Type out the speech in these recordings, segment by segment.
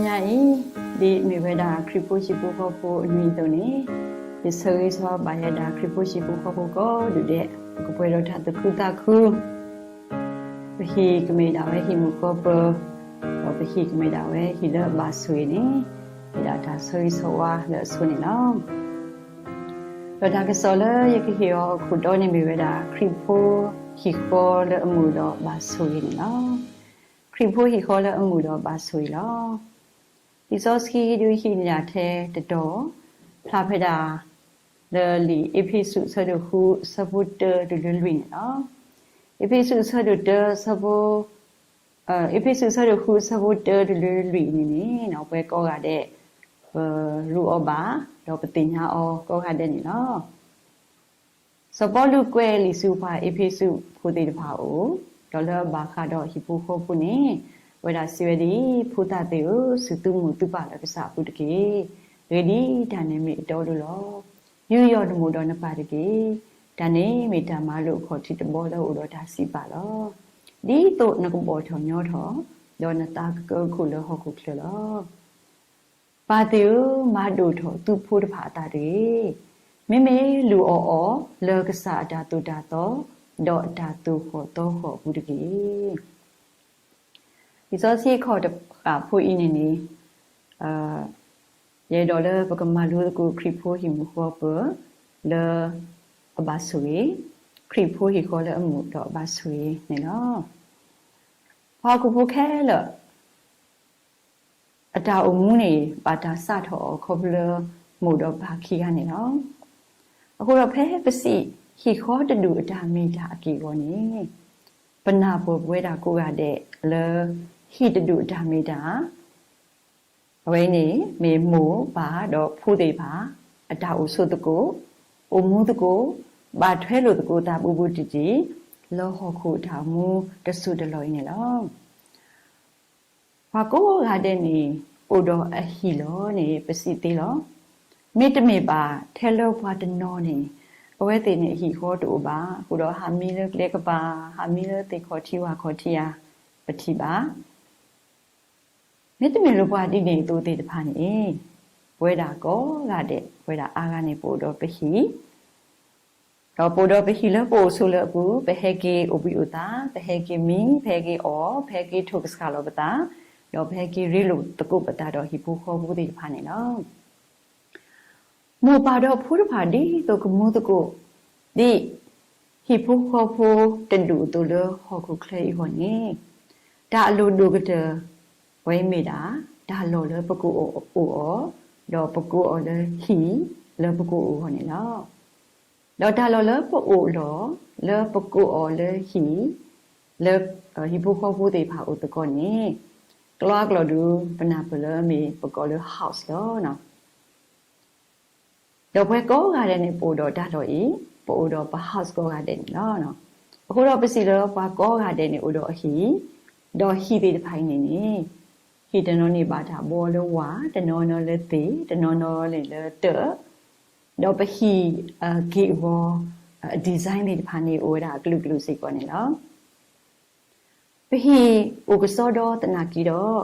ညါအံၤ ဒ်မ့ၢ်ဝဲဒၣ်ခရံာ်ဖိဟံၣ်ဖိဃီဖိအနွံအသိးန့ၣ်, ယဆၢဂ့ၤဆၢဝါဘၣ်ယဲဒၣ်ခရံာ်ဖိဟံၣ်ဖိဃီဖိကိးဒူၣ်ဒဲး, ပကပှဲၤဒီးတၢ်သူၣ်ခုသးခု, ပဟံၣ်ကမ့ၢ်ဒၣ်ဝဲဟံၣ်မုာ်ဃီပၢၤ, ဒီးပဟံၣ်ကမ့ၢ်ဒၣ်ဝဲဟံၣ်လၢအဘၣ်ဆိၣ်ဂ့ၤန့ၣ်, မ့ၢ်ဒၣ်တၢ်ဆၢဂ့ၤဆၢဝါလၢအဆိန့ၣ်လီၤ. ဒီးတၢ်ကစီၣ်လၢယကဟ့ၣ်အီၤအခိၣ်တီန့ၣ်မ့ၢ်ဝဲဒၣ် ခရံာ်ဖိဟံၣ်ဃီလၢအမုာ်ဒီးဘၣ်ဆိၣ်ဂ့ၤန့ၣ်လီၤ. ခရံာ်ဖိဟံၣ်ဃီလၢအမုာ်ဒီးဘၣ်ဆိၣ်ဂ့ၤလီၤ. လံာ်စီဆှံဒုးဟံးန့ၢ်ဒၣ်ထဲတတီၤ, ဖျါဖဲဒၣ် လၢလံာ်အ့းဖ့းစူးအဆၢဒိၣ်ဃုအဆၢဖိတၢတုၤလၢလွံၢ်န့ၣ်လီၤ. အ့းဖ့းစူးအဆၢဒိၣ်တၢအဆၢဖိ အ့းဖ့းစူးအဆၢဒိၣ်ဃုအဆၢဖိတၢတုၤလၢလွံၢ်အံၤန့ၣ်န့ၣ် ပဝဲကိးဂၤဒဲး ပရူးအီၤဘၣ်, ဒီးပသ့ၣ်ညါအီၤကိးဂၤဒဲးန့ၣ်လီၤ. စီၤပီလူးကွဲးလံာ်ဆူပှၤအ့းဖ့းစူးဖိသ့ၣ်တဖၣ်အအိၣ်, ဒီးလၢအဘၣ်ဃးဒီးဟံၣ်ဖိဃီဖိန့ၣ်, အဝဲဒၣ်စံးဝဲဒ်အံၤ, ဖိသၣ်သ့ၣ်ဧၢ, စူၢ်သုမိၢ်သုပၢ်လၢကစၢ်အပူၤတက့ၢ်. အဂ့ၢ်ဒ်အံၤ, တၢ်န့ၣ်မ့ၢ်အတီအလိၤလီၤ. ယူးယီၣ်နမိၢ်ဒီးနပၢ်တက့ၢ်. တၢ်န့ၣ်မ့ၢ်တၢ်မၤလိာ်အခီၣ်ထံးတဘီလၢအအိၣ်ဒီးတၢ်စံးပာ်လီၤ. ဒ်သိးနကဘီၣ်ထီၣ်ညီထီၣ်, ဒီးနသးကကၢကခိၣ်လၢဟီၣ်ခိၣ်ချၢလီၤ. ပၢ်သ့ၣ်ဧၢ, မၤဒိၣ်ထီၣ်သုဖိတဖၣ်အသးတဂ့ၤ. မ့မ့ၢ်လူၤအီၣ်အီၤလၢကစၢ်အတၢ်သိၣ်တၢ်သီ, ဒီးအတၢ်သိၣ်ဃီၣ်သီဃီၣ်အပူၤတက့ၢ်. လံာ်စီဆှံခီၣ်တဃာ်ဖိအံၤန့ၣ်န့ၣ်, ယအဲၣ်ဒိးလၢပကမၤလိသကိးခရံာ်ဖိဟံၣ်မုာ်ဃီပၢၤလၢအဘၣ်ဆိၣ်ဂ့ၤ, ခရံာ်ဖိဟံၣ်ဃီလၢအမုာ်ဒီးအဘၣ်ဆိၣ်ဂ့ၤန့ၣ်လီၤ. ပှၤဟီၣ်ခိၣ်ဖိခဲလၢာ် အတၢ်အိၣ်မူန့ၣ် ဘၣ်တၢ်စးထီၣ်အီၤခီဖျိလၢမိၢ်ဒီးပၢ်ခံဂၤန့ၣ်လီၤ. အဃိဒီးဖဲပစံးဟံၣ်ဃီတဒူၣ်အတၢ်မ့ၢ်တၢ်အက့ၢ်အဂီၤန့ၣ်, ပနၢ်ပၢၢ်ပဝဲဒၣ်ကိးဂၤဒဲးလၢ ဟံၣ်တဒူၣ်အတၢ်မ့ၢ်တၢ် အဝဲအံၤန့ၣ် မ့ၢ်မိၢ်ပၢ်ဒီးဖိသ့ၣ်တဖၣ် အတၢ်အိၣ်ဆိးသကိး, အိၣ်မူသကိး, ဘၣ်ထွဲလိာ်သကိးသးဘူးဘူးတံၢ်တံၢ် လၢဟီၣ်ခိၣ်အတၢ်အိၣ်မူတစိၢ်တလီၢ်အံၤန့ၣ်လီၤ. ပှၤကိးဂၤဒဲးန့ၣ် အိၣ်ဒီးအဟံၣ်လီၤန့ၣ် ပစံးသ့လီၤ. မ့တမ့ၢ်ဘၣ်ထဲလၢပှၤတနီၤန့ၣ် အဝဲသ့ၣ်န့ၣ်အဟံၣ်ဃီတအိၣ်ဘၣ်. အဃိဒီးဟးမံလၢကျဲကပၤ, ဟးမံလၢသ့ၣ်ခီၣ်ထံးဝၣ်ခီၣ်ထံးဧါ, ပထံၣ်ဘၣ်. မ့တမ့ၢ်လၢပှၤဒ်န့ၣ်အသိးသ့ၣ်တဖၣ်န့ၣ်, ပဝဲဒၣ်ကိးဂၤဒဲး, ပဝဲဒၣ်အါဂၤန့ၣ် ပအိၣ်ဒီးပဟံၣ်, ဒီးပအိၣ်ဒီးပဟံၣ်လၢပအိၣ်ဆိးလၢအပူၤ, ပဟဲက့ၤအိၣ်ဘှံးအိၣ်သါ, ပဟဲက့ၤမံ, ပဟဲက့ၤအီၣ်, ပဟဲက့ၤထိၣ်ကဆှၣ်လီၤပသး, ဒီးပဟဲက့ၤရ့လိာ်သကိးပသးဒီးဟံၣ်ဖိဃီဖိသ့ၣ်တဖၣ်န့ၣ်လီၤ. မိၢ်ပၢ်ဒီးဖိတဖၣ်ဒ်သိးကမူသကိး, ဒ်ဟံၣ်ဖိဃီဖိတဒူၣ်အသိးလၢဟီၣ်ခိၣ်ချၢအံၤအဂီၢ်န့ၣ်, တၢ်အလိၣ်ဒိၣ်ကတၢၢ်ဝဲအံၤမ့ၢ်ဒၣ် တၢ်လီၢ်လၢပကအိၣ်အီၤ, ဒီးပကအိၣ်အီၤလၢဟံၣ်လၢပကအိၣ်အဂီၢ်န့ၣ်လီၤ. ဒီးတၢ်လီၢ်လၢပအိၣ်လီၤလၢပကအိၣ်အီၤလၢဟံၣ်, လၢဟံၣ်ဖိဃီဖိသ့ၣ်တဖၣ်အိၣ်သကိးန့ၣ်, ကျီအကျိာ်ဒုး ပနၢ်ပၢၢ်လၢမ့ၢ်ပကိးလၢ house လီၤ. ဒီးပဝဲကိးဂၤဒဲးန့ၣ် ပအိၣ်ဒီးတၢ်လီၢ်အံၤ, ပအိၣ်ဒီးပ house ကိးဂၤဒဲးန့ၣ်လီၤ. အဃိဒီးပစံးလၢပှၤကိးဂၤဒဲးန့ၣ်အိၣ်ဒီးအဟံၣ်, ဒီးဟံၣ်သ့ၣ်တဖၣ်အံၤန့ၣ်န့ၣ်, ဟံၣ်တနီၤန့ၣ်ဘၣ်တၢ်ဘှီလၢဝၣ်, တနီၤနီၤလၢသ့ၣ်, တနီၤနီၤန့ၣ်လၢတၢး, ဒီးပဟံၣ်အက့ၢ်အဂီၤ design သ့ၣ်တဖၣ်န့ၣ် အိၣ်ဝဲဒၣ်အကလုာ်ကလုာ်စ့ၢ်ကီးန့ၣ်လီၤ. ပဟံၣ်အိၣ်ကစီဒီသနာ်က့ဒီး,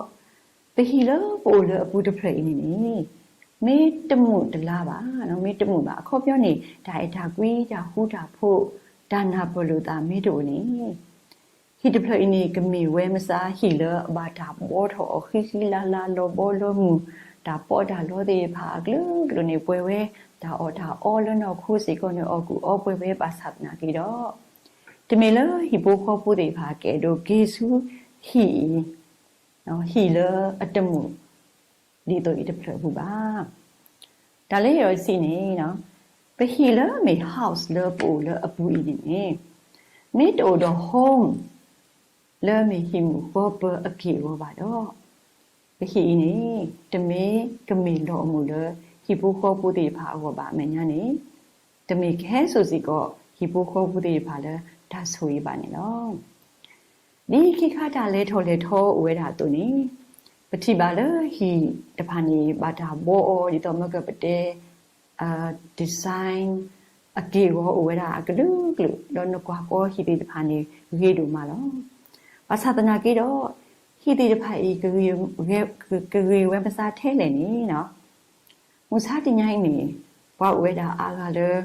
ပဟံၣ်လၢပအိၣ်လၢအပူၤတဖျၢၣ်အံၤန့ၣ်န့ၣ်, မ့ၢ်တမုာ်တလၤဘၣ်, မ့ၢ်တမုာ်ဘၣ်. အခီပညီန့ၣ် တၢ်အဲၣ်တၢ်ကွံ, တၢ်ဃူတၢ်ဖိး, တၢ်နၢ်ပၢၢ်လိာ်သးမ့ၢ်တအိၣ်န့ၣ်, ဟံၣ်တဖျၢၣ်အံၤန့ၣ် ကမ့ၢ်ဝဲမ့ၢ်စ့ၢ်ဟံၣ်လၢအဘၣ်တၢ်ဘှီထီၣ်အီၤဃံဃံလၤလၤ လီၤဘီလီၤမုၢ်, တၢ်ပီးတၢ်လီသ့ၣ်တဖၣ်အကလုာ်ကလုာ်န့ၣ် ပှဲၤဝဲတၢ်အီၣ်တၢ်အီလၢနီၢ်ခိစ့ၢ်ကီးန့ၣ် အီၣ်ကူၣ်အီပှဲၤဝဲဘၣ်ဆၣ်သနာ်က့ဒီး, တမ့ၢ်လၢဟံၣ်ဖိဃီဖိသ့ၣ်တဖၣ်ကအဲၣ်ဒိးက့ၤဆူဟံၣ်အံၤ, ဟံၣ်လၢအတမုာ် ဒ်သိးအံၤတဖျၢၣ်အပူၤဘၣ်. တၢ်လၢယအဲၣ်ဒိးစံးန့ၣ်, ပဟံၣ်လၢမ့ၢ် house လၢပအိၣ်လၢအပူၤအံၤန့ၣ်န့ၣ်, မ့ၢ်တအိၣ်ဒီး home လၢမ့ၢ်ဟံၣ်မုာ်ဃီပၢၤအက့ၢ်အဂီၤဘၣ်ဒီး, ပဟံၣ်အံၤန့ၣ် တမ့ၢ်ကမ့ၢ်လီၢ်အမုာ်လၢဟံၣ်ဖိဃီဖိသ့ၣ်တဖၣ်အဂီၢ်ဘၣ်. အမဲာ်ညါန့ၣ် တမ့ၢ်ကဟဲစိာ်စ့ၢ်ကီးဟံၣ်ဖိဃီဖိသ့ၣ်တဖၣ်လၢတၢ်ဆိၣ်ဂ့ၤဘၣ်န့ၣ်လီၤ. ဒ်ခ့ခါတၢ်လဲၤထီၣ်လဲၤထီအိၣ်ဝဲဒၣ်အသိးန့ၣ်, ပထံၣ်ဘၣ်လၢဟံၣ်တဖၣ်န့ၣ် ဘၣ်တၢ်ဘှီအီၤဒ်သိးမ့ၢ်ကပတဲ design အက့ၢ်အဂီၤအိၣ်ဝဲဒၣ်အကလုာ်ကလုာ် ဒီးနကွၢ်ကီဟံၣ်သ့ၣ်တဖၣ်န့ၣ် ဂ့ၤဒိၣ်မးလီၤ. ဘၣ်ဆၣ်သနာ်က့ဒီး, ဟံၣ်သ့ၣ်တဖၣ်အံၤ ကဂ့ၤဝဲမစါထဲလဲၣ်န့ၣ်, မုၢ်ဆါတနံၤအံၤန့ၣ် ပှၤအိၣ်ဝဲဒၣ်အါဂၤလၢ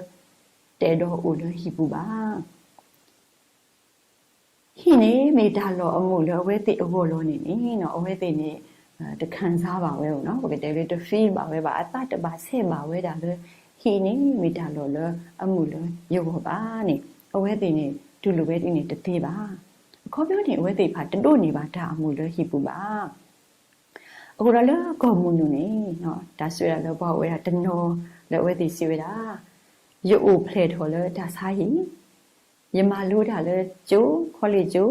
တအဲၣ်ဒိးအိၣ်လၢဟံၣ်ပူၤဘၣ်. ဟံၣ်န့ၣ်မ့ၢ်တၢ်လီၢ်အမုာ်လၢအဝဲသ့ၣ်အဂီၢ်လီၤန့ၣ်န့ၣ် အဝဲသ့ၣ်န့ၣ် တခံစားဘၣ်ဝဲ, ပကတဲလၢတ feel ဘၣ်ဝဲဘၣ်, အသးတဘၣ်ဆဲးဘၣ်ဝဲဒၣ်လၢ ဟံၣ်န့ၣ်မ့ၢ်တၢ်လီၢ်လၢအမုာ်လၢယဂီၢ်ဘၣ်န့ၣ် အဝဲသ့ၣ်န့ၣ် တူၢ်လိာ်ဝဲဒ်န့ၣ်တသ့ဘၣ်. အခီပညီန့ၣ် အဝဲသ့ၣ်တဖၣ်တဒိးန့ၢ်ဘၣ်တၢ်အမုာ်လၢဟံၣ်ပူၤဘၣ်. အဃိဒီးလၢကီၢ်မုၢ်နုာ်န့ၣ် တၢ်စံးဝဲဒၣ်လၢပှၤအိၣ်ဝဲဒၣ်တနီၤလၢအဝဲသ့ၣ်စံးဝဲဒၣ်, ယအိၣ်ဖျဲၣ်ထီၣ်လၢတၢ်ဆါဟံၣ်, ယမၤလိတၢ်လၢကၠိ, ခီလ့ၣ်ကၠိ,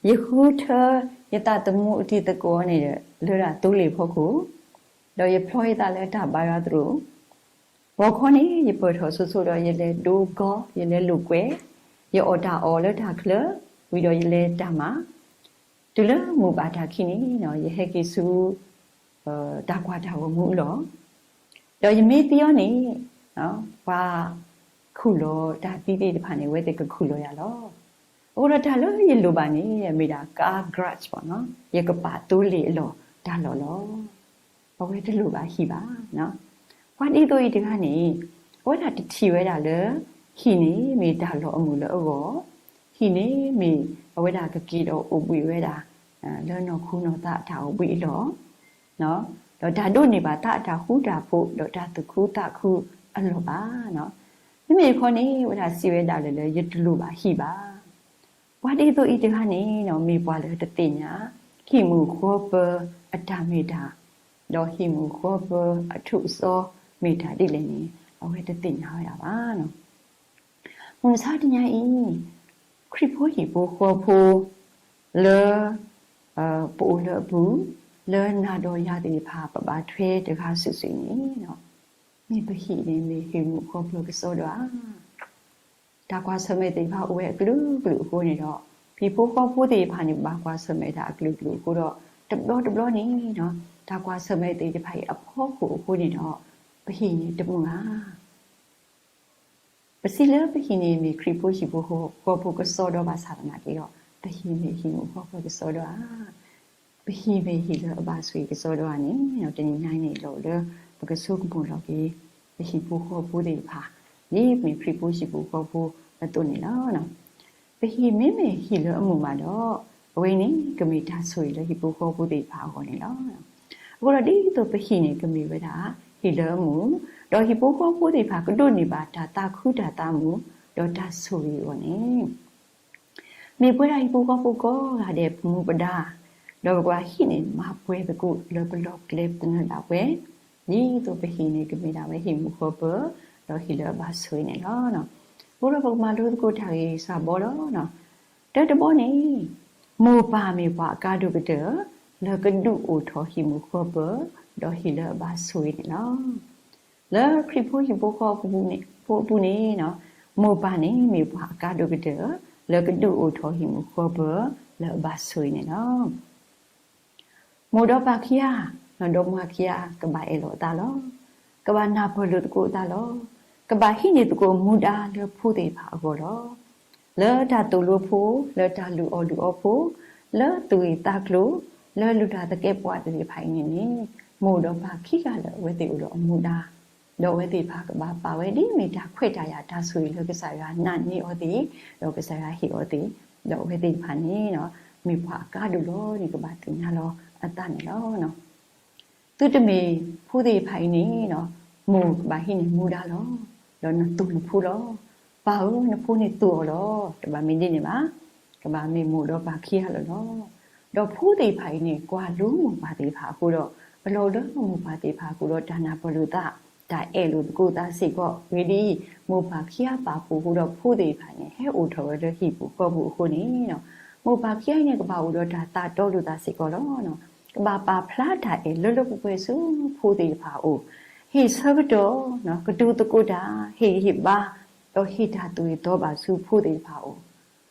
ယဃုထၢယသးသမူအတံၤသကိးန့ၣ် လၢဒၣ်သိလ့ၣ်ဖီခိၣ်, ဒီးယဖျီယသးလၢတၢ်ဘါယွၤသရိာ်, ဂီၤခီန့ၣ် ယပၢၢ်ထီၣ်ဆိဆိဒီး ယလဲၤဒိကီ, ယလဲၤလိာ်ကွဲ, ယအီၣ်တၢ်အီၣ်လၢတၢ်ချၢ, ဝံၤဒီးယလဲၤတၢ်မၤ, တုၤလၢမုၢ်ဘၣ်တၢ်ခံန့ၣ် ယဟဲက့ၤဆူ တၢ်ကွၢ်တၢ်ဂီၤမူအလီၢ်, ဒီးယမ့ၢ်သံအီၤန့ၣ် ပှၤခူၣ်လီၤတၢ်သံသ့ၣ်တဖၣ်န့ၣ် အဝဲသ့ၣ်ကခူၣ်လီၤယၤလီၤ. အဃိဒီးတၢ်လၢယလိၣ်ဘၣ်န့ၣ် မ့ၢ်ဒၣ် car garage ပီၤ, ယကပာ်သိလ့ၣ်အလီၢ်တၢ်လီၢ်လီၤ. အဝဲတလိၣ်ဘၣ်ဟံၣ်ဘၣ်. ပှၤဒ်သိးအံၤတဂၤန့ၣ် အဝဲဒၣ်တထံၣ်ဝဲဒၣ်လၢ ဟံၣ်န့ၣ်မ့ၢ်တၢ်လီၢ်အမုာ်လၢအဂီၢ်, ဟံၣ်န့ၣ်မ့ၢ်အဝဲဒၣ်ကက့ၤဒီးအိၣ်ဘှံးဝဲဒၣ် လၢနီၢ်ခိနီၢ်သးအတၢ်အိၣ်ဘှံးအလီၢ်, ဒီးတၢ်ဒိးန့ၢ်ဘၣ်သးအတၢ်ဃူတၢ်ဖိး ဒီးတၢ်သူၣ်ခုသးခုအလီၢ်ဘၣ်. မ့မ့ၢ်တခီန့ၣ် အဝဲဒၣ်စံးဝဲဒၣ်လၢ လၢယတလိၣ်ဘၣ်ဟံၣ်ဘၣ်. ပှၤဒ်သိးအံၤတဂၤန့ၣ် မ့ၢ်ပှၤလၢတသ့ၣ်ညါ ဟံၣ်မုာ်ဃီပၢၤအတၢ်မ့ၢ်တၢ်, ဒီးဟံၣ်မုာ်ဃီပၢၤအထူးအစီမ့ၢ်တၢ်ဒ်လဲၣ်န့ၣ် အဝဲတသ့ၣ်ညါဝဲဒၣ်ဘၣ်. မုၢ်မဆါတနံၤအံၤ ခရံာ်ဖိဟံၣ်ဖိဃီဖိ လၢ ပအိၣ်လၢအပူၤ လၢနၤဒီးယၤသ့ၣ်တဖၣ် ပဘၣ်ထွဲတဂၤစုာ်စုာ်န့ၣ် မ့ၢ်ပဟံၣ်န့ၣ်မ့ၢ်ဟံၣ်မုာ်ဃီပၢၤကစီဒီဧါ. တၢ်ကွၢ်ဆၢၣ်မဲာ်သ့ၣ်တဖၣ်အိၣ်ဝဲအကလုာ်ကလုာ်အဃိန့ၣ်ဒီး ဟံၣ်ဖိဃီဖိသ့ၣ်တဖၣ်န့ၣ် ဘၣ်ကွၢ်ဆၢၣ်မဲာ်တၢ်အကလုာ်ကလုာ်အဃိဒီး တဘျီတဘျီန့ၣ် တၢ်ကွၢ်ဆၢၣ်မဲာ်သ့ၣ်တဖၣ်အံၤအဖီခိၣ်အဃိန့ၣ်ဒီး ပဟံၣ်န့ၣ်တမုာ်ဧါ. ပစံးလၢပဟံၣ်န့ၣ်မ့ၢ်ခရံာ်ဖိဟံၣ်ဖိဃီဖိကစီဒီဘၣ်ဆၣ်သနာ်က့ဒီး ပဟံၣ်မ့ၢ်ဟံၣ်မုာ်ဃီပၢၤကစီဒီဧါ. ပဟံၣ်မ့ၢ်ဟံၣ်လၢအဘၣ်ဆိၣ်ဂ့ၤကစီဒီဧါန့ၣ် တနံၤညါအံၤန့ၣ် လီၤလၢပကဆိကမိၣ်လီၤက့ၤ ပဟံၣ်ဖိဃီဖိသ့ၣ်တဖၣ် ဒ်မ့ၢ်ခရံာ်ဖိဟံၣ်ဖိဃီဖိအသိးန့ၣ်လီၤ. ပဟံၣ်မ့မ့ၢ်ဟံၣ်လၢအမုာ်မးဒီး အဝဲန့ၣ်ကမ့ၢ်တၢ်ဆိၣ်ဂ့ၤလၢဟံၣ်ဖိဃီဖိသ့ၣ်တဖၣ်အဂီၢ်န့ၣ်လီၤ. အဃိဒီးဒ်သိးပဟံၣ်န့ၣ် ကမ့ၢ်ဝဲဒၣ် ဟံၣ်လၢအမုာ်, ဒီးဟံၣ်ဖိဃီဖိသ့ၣ်တဖၣ်ကဒိးန့ၢ်ဘၣ်တၢ်သးခုတၢ်သးမုာ် ဒီးတၢ်ဆိၣ်ဂ့ၤအဂီၢ်န့ၣ် မ့ၢ်ပဝဲဒၣ်ဟံၣ်ဖိဃီဖိကိးဂၤဒဲးပမူပဒါ, ဒီးပကဘၣ်ဟံးန့ၢ်မၤပှဲၤသကိးလၢပလီၢ်ကျဲသနၢၣ်ဒၣ်ပှဲၤ, ဒ်သိးပဟံၣ်န့ၣ်ကမ့ၢ်ဒၣ်ဝဲဟံၣ်မုာ်ဃီပၢၤ, ဒီးဟံၣ်လၢအဘၣ်ဆိၣ်ဂ့ၤန့ၣ်လီၤ. အဃိဒီးပကမၤလိသကိးတၢ်ဂ့ၢ်စှၤဘီလီၤ. တၢတဘီန့ၣ်, မိၢ်ပၢ်မ့ၢ်ပှၤအကါဒိၣ်ကတၢၢ် လၢကဒုးအိၣ်ထီၣ်ဟံၣ်မုာ်ဃီပၢၤ, ဒီးဟံၣ်လၢအဘၣ်ဆိၣ်ဂ့ၤန့ၣ်လီၤ. လၢခရံာ်ဖိဟံၣ်ဖိဃီဖိအပူၤန့ၣ်, မိၢ်ပၢ်န့ၣ်မ့ၢ်ပှၤအကါဒိၣ်ကတၢၢ် လၢကဒုးအိၣ်ထီၣ်ဟံၣ်မုာ်ဃီပၢၤ လၢအဘၣ်ဆိၣ်ဂ့ၤန့ၣ်လီၤ. မိၢ်ဒီးပၢ်ခံဂၤ, ဒီးမုၢ်ခံဂၤ ကဘၣ်အဲၣ်လီၤအသးလီၤ. ကဘၣ်နၢ်ပၢၢ်လိာ်သကိးအသးလီၤ. ကဘၣ်ဟံးန့ၢ်သကိးမူဒါလၢဖိသ့ၣ်တဖၣ်အဂီၢ်လီၤ. လၢတၢ်သိၣ်လိဖိ, လၢတၢ်လုၢ်အီၣ်လုၢ်အီဖိ, လၢသူၣ်ဂ့ၢ်သးကျိၤ, လၢလုၢ်တၢ်သကဲးပဝးသ့ၣ်တဖၣ်အံၤန့ၣ်န့ၣ်, မိၢ်ဒီးပၢ်ခံဂၤလၢအဝဲသ့ၣ်အိၣ်ဒီးအမူဒါ ဒီးအဝဲသ့ၣ်တဖၣ်ကဘၣ်ပာ်ဝဲဒ်မ့ၢ်တၢ်ခွဲးတၢ်ယာ်တၢ်ဆိၣ်ဂ့ၤလၢကစၢ်ယွၤနာ်န့ၢ်အီၤသ့ၣ်, ဒီးကစၢ်ယွၤဟ့ၣ်အီၤသ့ၣ်, ဒီးအဝဲသ့ၣ်တဖၣ်န့ၣ် မ့ၢ်ပှၤအကါဒိၣ်လီၤန့ၣ် ကဘၣ်သ့ၣ်ညါလီၤအသးန့ၣ်လီၤ. သုတမ့ၢ်ဖိသ့ၣ်တဖၣ်အံၤန့ၣ်, မိၢ်ကဘၣ်ဟံးန့ၢ်မူဒါလီၤ. ဒီးနသူၣ်နဖိလီၤ. ပၢ်ဧၢ, နဖိန့ၣ်သူၣ်အီၤလီၤ. တဘၣ်မ့ၢ်ဒ်န့ၣ်ဘၣ်. ကဘၣ်မ့ၢ်မိၢ်ဒီးပၢ်ခံဂၤလီၤလီၤ. ဒီးဖိသ့ၣ်တဖၣ်အံၤန့ၣ် ကွၢ်လိမိၢ်ပၢ်သ့ၣ်တဖၣ်အဃိဒီး, အလီၢ်လၢမိၢ်ပၢ်သ့ၣ်တဖၣ်အဃိဒီးတၢ်နၢ်ပၢၢ်လိာ်သး, တၢ်အဲၣ်လိာ်သကိးသးစ့ၢ်ကီး, အဂ့ၢ်ဒ်အံၤ, မိၢ်ပၢ်ခံဂၤပာ်ဖှိၣ်အဃိဒီးဖိသ့ၣ်တဖၣ်န့ၣ် ဟဲအိၣ်ထီၣ်ဝဲလၢဟံၣ်ပူၤဃီပူၤအဃိန့ၣ်, မိၢ်ပၢ်ခံဂၤအံၤန့ၣ် ကဘၣ်အိၣ်ဒီးတၢ်သးတီလိာ်သးစ့ၢ်ကီးလီၤ. ကဘၣ်ပာ်ဖျါတၢ်အဲၣ်လၢလၢပှဲၤပှဲၤဆူဖိသ့ၣ်တဖၣ်အအိၣ်, ဟ့ၣ်ဆၢကတီၢ်, ကတိၤသကိးတၢ်, ဟ့ၣ်ဂံၢ်ဟ့ၣ်ဘါ, ဒီးဟ့ၣ်တၢ်သူၣ်ဂ့ၤသီဘၣ်ဆူဖိသ့ၣ်တဖၣ်အအိၣ်,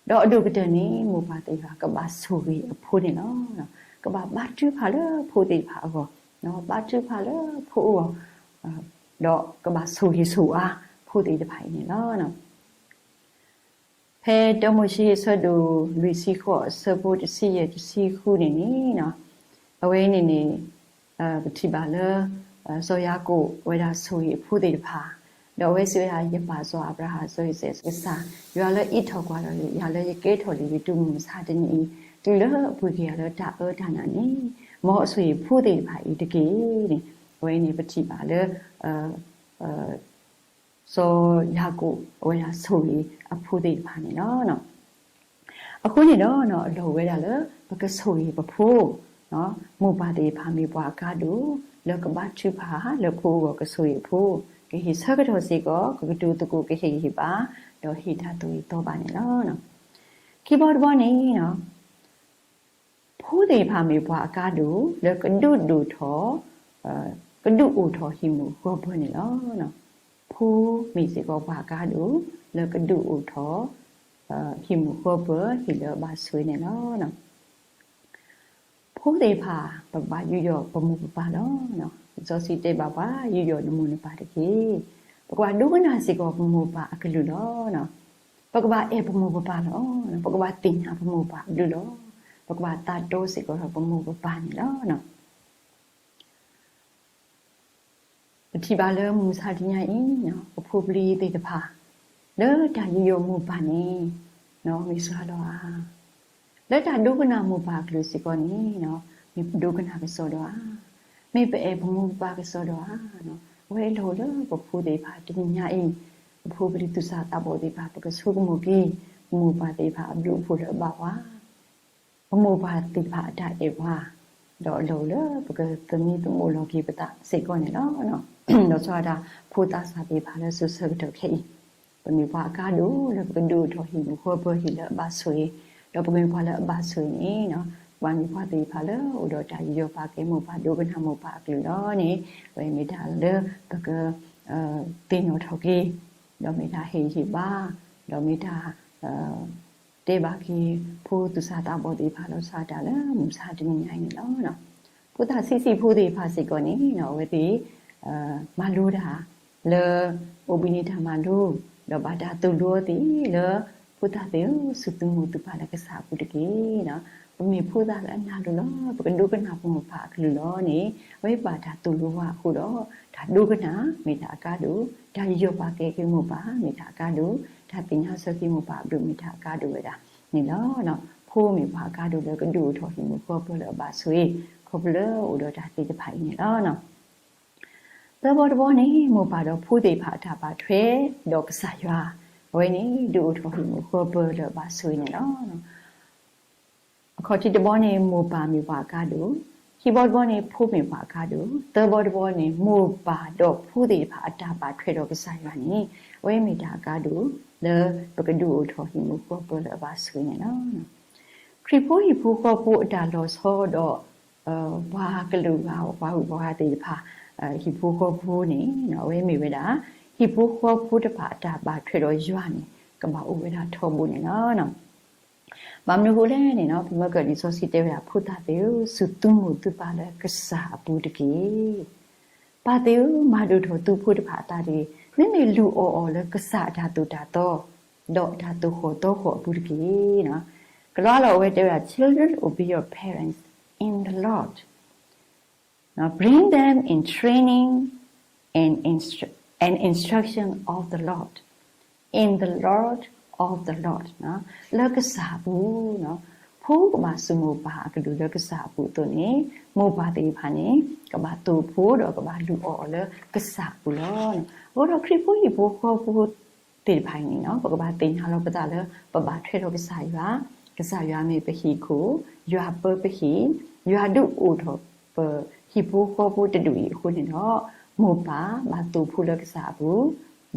ဒီးအဒိၣ်ကတၢၢ်န့ၣ် မိၢ်ပၢ်သ့ၣ်တဖၣ်ကဘၣ်ဆိၣ်ဂ့ၤအဖိန့ၣ်လီၤ. ကဘၣ်ဘါထုကဖၣ်လၢဖိသ့ၣ်တဖၣ်အဂီၢ်, ဘါထုကဖၣ်လၢဖိအဂီၢ်, ဒီးကဘၣ်ဆိၣ်ဂ့ၤဆိၣ်ဝါဖိသ့ၣ်တဖၣ်အံၤန့ၣ်လီၤ. ဖဲတၢမိၤၡ့အဆၢဒိၣ်လွံၢ်ဆံဃိးအဆၢဖိတဆံယဲၢ်တဆံဃုန့ၣ်န့ၣ်, အဝဲန့ၣ်န့ၣ် ပထံၣ်ဘၣ်လၢ စီၤယၤကိာ်အဝဲဒၣ်ဆိၣ်ဂ့ၤအဖိသ့ၣ်တဖၣ်, ဒီးအဝဲစံးဝဲဒၣ် ယပၢ်စီၤအၤဘြၤဟၣ် စီၤအံၤစဲး ကစၢ်ယွၤလၢအံးထီၣ်ကွၢ်ဒီးယၤလၢယကဲထီၣ်လံၤယတူၢ်မုၢ်မဆါတနံၤအံၤ, တုၤလၢအပှ့ၤက့ၤယၤလၢတၢ်အၢတၢ်နးန့ၣ်, မ်အဆိၣ်ဂ့ၤဖိသ့ၣ်တဖၣ်အံၤတက့ၢ်န့ၣ်, အဝဲန့ၣ်ပထံၣ်ဘၣ်လၢ စီၤယၤကိာ်အဝဲဒၣ်ဆိၣ်ဂ့ၤအဖိသ့ၣ်တဖၣ်န့ၣ်လီၤ. အဃိန့ၣ်ဒီး အလီၢ်အိၣ်ဝဲဒၣ်လၢ ပကဆိၣ်ဂ့ၤပဖိ, မိၢ်ပၢ်သ့ၣ်တဖၣ်မ့ၢ်ပှၤအကါဒိၣ် လၢကဘါထုကဖၣ်လၢဖိအဂီၢ်ကဆိၣ်ဂ့ၤအဖိ, ကဟ့ၣ်ဆၢကတီၢ်စ့ၢ်ကီး ကကတိၤသကိးကဟ့ၣ်ဂံၢ်ဟ့ၣ်ဘါ, ဒီးဟ့ၣ်တၢ်သူၣ်ဂ့ၤသီဘၣ်န့ၣ်လီၤ. ခံဘီတဘီန့ၣ် ဖိသ့ၣ်တဖၣ်မ့ၢ်ပှၤအကါဒိၣ် လၢကဒုးဒိၣ်ထီၣ်, ကဒုးအိၣ်ထီၣ်ဟံၣ်မုၢ်ဃီပၢၤန့ၣ်လီၤ. ဖိမ့ၢ်စ့ၢ်ကီးပှၤအကါဒိၣ် လၢကဒုးအိၣ်ထီၣ် ဟံၣ်မုၢ်ဃီပၢၤ ဟံၣ်လၢအဘၣ်ဆိၣ်ဂ့ၤန့ၣ်လီၤ. ဖိသ့ၣ်တဖၣ် ပကဘၣ်ယူးယီၣ်ပမိၢ်ပပၢ်လီၤ. လံာ်စီဆှံတဲဘၣ်ပှၤ ယူးယီၣ်နမိၢ်နပၢ်တက့ၢ်. ပကဘၣ်ဒိကနၣ်စ့ၢ်ကီးပမိၢ်ပၢ်အကလုၢ်လီၤ. ပကဘၣ်အဲၣ်ပမိၢ်ပပၢ်လီၤ. ပကဘၣ်သ့ၣ်ညါပမိၢ်ပၢ်အဘျုးလီၤ. ပကဘၣ်သးတီစ့ၢ်ကီးဒီးပမိၢ်ပပၢ်န့ၣ်လီၤ. ပထံၣ်ဘၣ်လၢမုၢ်မဆါတနံၤအံၤ ပဖိပလံၤသ့ၣ်တဖၣ် လၢတၢ်ယူးယီၣ်မိၢ်ပၢ်န့ၣ် မ့ၢ်စှၤလီၤဧါ. လၢတၢ်ဒိကနၣ်မိၢ်ပၢ်အကလုၢ်စ့ၢ်ကီးန့ၣ် မ့ၢ်ပဒိကနၣ်ကစီဒီဧါ. မ့ၢ်ပအဲၣ်ပမိၢ်ပပၢ်ကစီဒီဧါ. အဝဲအလီၢ်အိၣ်လၢပဖိသ့ၣ်တဖၣ်တနံၤညါအံၤ ပဖိပလံၤသူၣ်စၢ်သးဘီၣ်သ့ၣ်တဖၣ် ပကဆိကမိၣ်က့ၤ ပမိၢ်ပၢ်သ့ၣ်တဖၣ်အဘျုးအဖှိၣ်လၢအဘၣ်ပှၤ ပမိၢ်ပၢ်သ့ၣ်တဖၣ်အတၢ်အဲၣ်ပှၤ, ဒီးအလီၢ်အိၣ်လၢပကသမံသမိးလီၤက့ၤပသးစ့ၢ်ကီးန့ၣ်လီၤ. ဒီးဆီဒၣ်တၢ်ဖိသးစၢ်သ့ၣ်တဖၣ်လၢစိၤဆၢကတီၢ်ခဲအံၤ, ပမ့ၢ်ပှၤအကါဒိၣ်လၢပကဒုးအိၣ်ထီၣ်ဟံၣ်မုၢ်ဃီပၢၤဟံၣ်လၢအဘၣ်ဆိၣ်ဂ့ၤ, ဒီးပမ့ၢ်ပှၤလၢအဘၣ်ဆိၣ်ဂ့ၤန့ၣ်, ပှၤမ့ၢ်ပှၤသ့ၣ်တဖၣ်လၢအိၣ်ဒီးတၢ်ယူးယီၣ်ပာ်ကဲမိၢ်ပၢ်ဒိကနၣ်မိၢ်ပၢ်အကလုၢ်လီၤန့ၣ်, အဝဲမ့ၢ်တၢ်လၢပက သ့ၣ်နီၣ်ထီၣ်က့ၤ, ဒီးမ့ၢ်တၢ်ဟ့ၣ်ဂံၢ်ဟ့ၣ်ဘါ, ဒီးမ့ၢ်တၢ် တဲဘၣ်က့ၤ ဖိသူၣ်စၢ်သးဘီၣ်သ့ၣ်တဖၣ်လီၤဆီဒၣ်တၢ်လၢမုၢ်မဆါတနံၤညါအံၤန့ၣ်လီၤ. ဖိသၣ်ဆံးဆံးဖိသ့ၣ်တဖၣ်စ့ၢ်ကီးန့ၣ် အဝဲသ့ၣ် မၤလိတၢ် လၢ အိၣ်ဘှံးနံၤတၢ်မၤလိ, ဒီးဘၣ်တၢ်သိၣ်လိအီၤသ့ၣ်လၢ ဖိသၣ်သ့ၣ်ဧၢ, စူၢ်သုးမိၢ်သုးပၢ်လၢကစၢ်အပူၤတက့ၢ်. ပမ့ၢ်ဖိသၣ်လၢအနၢ်လိၤလီၤ, ပကဒိကနၣ်ပမိၢ်ပၢ်အကလုၢ်လီၤန့ၣ်, အဝဲဘၣ်တၢ်သိၣ်လိဝဲအဃိဒီး, တၢ်ဒိကနၣ်မ့ၢ်တၢ်အကါဒိၣ်, တၢ်ယူးယီၣ်ပာ်ကဲက့ၤမိၢ်ပၢ်မ့ၢ်တၢ်အကါဒိၣ်, တၢ်သ့ၣ်ညါဆၢက့ၤမိၢ်ပၢ်အဘျုးမ့ၢ်တၢ်အကါဒိၣ်ဝဲဒၣ်န့ၣ်လီၤ. ဖိမ့ၢ်ပှၤအကါဒိၣ်လၢကဒုးအိၣ်ထီၣ်ဟံၣ်မုၢ်ဃီပၢၤလၢအဘၣ်ဆိၣ်ဂ့ၤ, ခီဖျိလၢအိၣ်ဒီးတၢ်သ့ၣ်တဖၣ်အံၤန့ၣ်လီၤ. သၢဘီတဘီန့ၣ် မိၢ်ပၢ်ဒီးဖိသ့ၣ်တဖၣ်အတၢ်ဘၣ်ထွဲဒီးကစၢ်ယွၤ, အဝဲန့ၣ် ဒုးအိၣ်ထီၣ်ဟံၣ်မုၢ်ဃီပၢၤလၢအဘၣ်ဆိၣ်ဂ့ၤန့ၣ်လီၤ. အခီၣ်ထံးတဘီန့ၣ် မိၢ်ပၢ်မ့ၢ်ပှၤအကါဒိၣ်, ခံဘီတဘီန့ၣ် ဖိမ့ၢ်ပှၤအကါဒိၣ်, သၢဘီတဘီန့ၣ် မိၢ်ပၢ်ဒီးဖိသ့ၣ်တဖၣ်အတၢ်ဘၣ်ထွဲဒီးကစၢ်ယွၤန့ၣ် အဝဲမ့ၢ်တၢ်အကါဒိၣ် လၢပကဒုးအိၣ်ထီၣ်ဟံၣ်မုၢ်ဃီပၢၤလၢအဘၣ်ဆိၣ်ဂ့ၤန့ၣ်လီၤ. ခရံာ်ဖိဟံၣ်ဖိဃီဖိအတၢ်လီၤဆီဒီး ပှၤကလုာ်ဂၤ ပှၤဂုၤပှၤဂၤသ့ၣ်တဖၣ် ဟံၣ်ဖိဃီဖိန့ၣ် အဝဲမ့ၢ်ဝဲဒၣ် ဟံၣ်ဖိဃီဖိတဖၣ်အတၢ်ဘၣ်ထွဲဒီးယွၤန့ၣ် ကဘၣ်အိၣ်ဝဲဒၣ်ထီဘိန့ၣ်လီၤ. ဘၣ်မနုၤအဃိလဲၣ်န့ၣ် ပမ့ၢ်ကၢၣ်လံာ်စီဆှံတဲဝဲဒၣ် ဖိသၣ်သ့ၣ်ဧၢ, စူၢ်သုးမိၢ်သုးပၢ်လၢကစၢ်အပူၤတက့ၢ်. ပၢ်သ့ၣ်ဧၢ, မၤဒိၣ်ထီၣ်သုဖိတဖၣ်အသးတဂ့ၤ, မ့မ့ၢ်လုၢ်အီၣ်အီၤလၢကစၢ်အတၢ်သိၣ်တၢ်သီ ဒီးအတၢ်သိၣ်ဃီၣ်သီဃီၣ်အပူၤတက့ၢ်. ကလီလီၤအဝဲတဲဝဲဒၣ် Children, obey your parents in the Lord, bring them in training and instru- and instruction of the Lord, in the Lord, of the Lord, လၢကစၢ်အပူၤ, ဖိကဘၣ်စူၢ်မိၢ်ပၢ်အကလုၢ်လၢကစၢ်အပူၤအသိးန့ၣ်, မိၢ်ပၢ်သ့ၣ်တဖၣ်န့ၣ် ကဘၣ်သိၣ်ဖိဒီးကဘၣ်လုၢ်အီၣ်အီၤလၢကစၢ်အပူၤလီၤ. အဃိဒီးခရံာ်ဖိဟံၣ်ဖိဃီဖိသ့ၣ်တဖၣ်အံၤန့ၣ် ပကဘၣ်သ့ၣ်ညါလီၤပသးလၢ ပဘၣ်ထွဲဒီးကစၢ်ယွၤ, ကစၢ်ယွၤမ့ၢ်ပဟံၣ်ခိၣ်, ယွၤပၢပဟံၣ်, ယွၤဒုးအိၣ်ထီၣ်ပဟံၣ်ဖိဃီဖိတဒူၣ်အံၤအဃိန့ၣ်ဒီး, မိၢ်ပၢ်ဘၣ်သိၣ်ဖိလၢကစၢ်အပူၤ,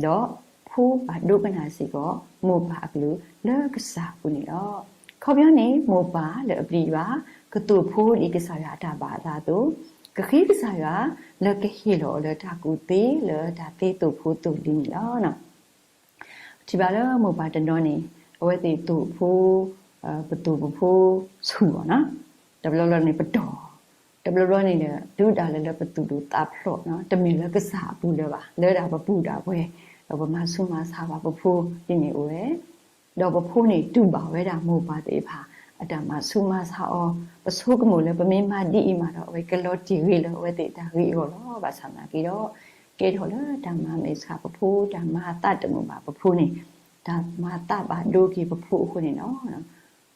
ဒီးဖိဘၣ်ဒိကနၣ်စ့ၢ်ကီး မိၢ်ပၢ်အကလုၢ်လၢကစၢ်အပူၤန့ၣ်လီၤ. ခီပညီန့ၣ် မိၢ်ပၢ်လၢအပျံၤယွၤ ကသိၣ်ဖိဒ်ကစၢ်ယွၤအတၢ်ဘၣ်အသးအသိး, ကဃ့ကစၢ်ယွၤလၢကဟ့ၣ်လီၤအီၤလၢတၢ်ကူၣ်သ့ လၢတၢ်သ့သိၣ်ဖိသိၣ်လံၤန့ၣ်လီၤ. ပထံၣ်ဘၣ်လၢမိၢ်ပၢ်တနီၤန့ၣ် အဝဲသ့ၣ်သိၣ်ဖိ, ပသိၣ်ပဖိဆူၣ်ဘၣ်နီၤ, တဘျီဘျီန့ၣ်ပတီၢ်, တဘျီဘျီန့ၣ်ဒီး တုၤဒၣ်လဲာ်လၢပသူၣ်ဒိၣ်သးဖျိးနီၤ, တမ့ၢ်လၢကစၢ်အပူၤလၢၤဘၣ်, လၢဒၣ်ပပူၤဒၣ်ပှဲၤ, ဒီးပမၤဆူးမၤဆါဘၣ်ပဖိဒ်န့ၣ်အိၣ်ဝဲ, ဒီးပဖိန့ၣ်တူၢ်ဘၣ်ဝဲဒၣ်မိၢ်ပၢ်သ့ၣ်တဖၣ် အတၢ်မၤဆူးမၤဆါအီၤ, ပဆိကမိၣ်လၢပမ့ၢ်မၤဒ်အံၤမးဒီး အဝဲကလီၤတံၢ်ဂ့ၤလၢအဝဲသ့ၣ်တၢ်ဂ့ၤအဂီၢ်လီၤ. ဘၣ်ဆၣ်သနာ်က့ဒီး ကဲထီၣ်လၢတၢ်မၤမဲာ်ဆှးပဖိ, တၢ်မၤသးတမုာ်ဘၣ်ပဖိန့ၣ်, တၢ်မၤသးဘၣ်ဒိက့ၤပဖိအဃိန့ၣ်လီၤ.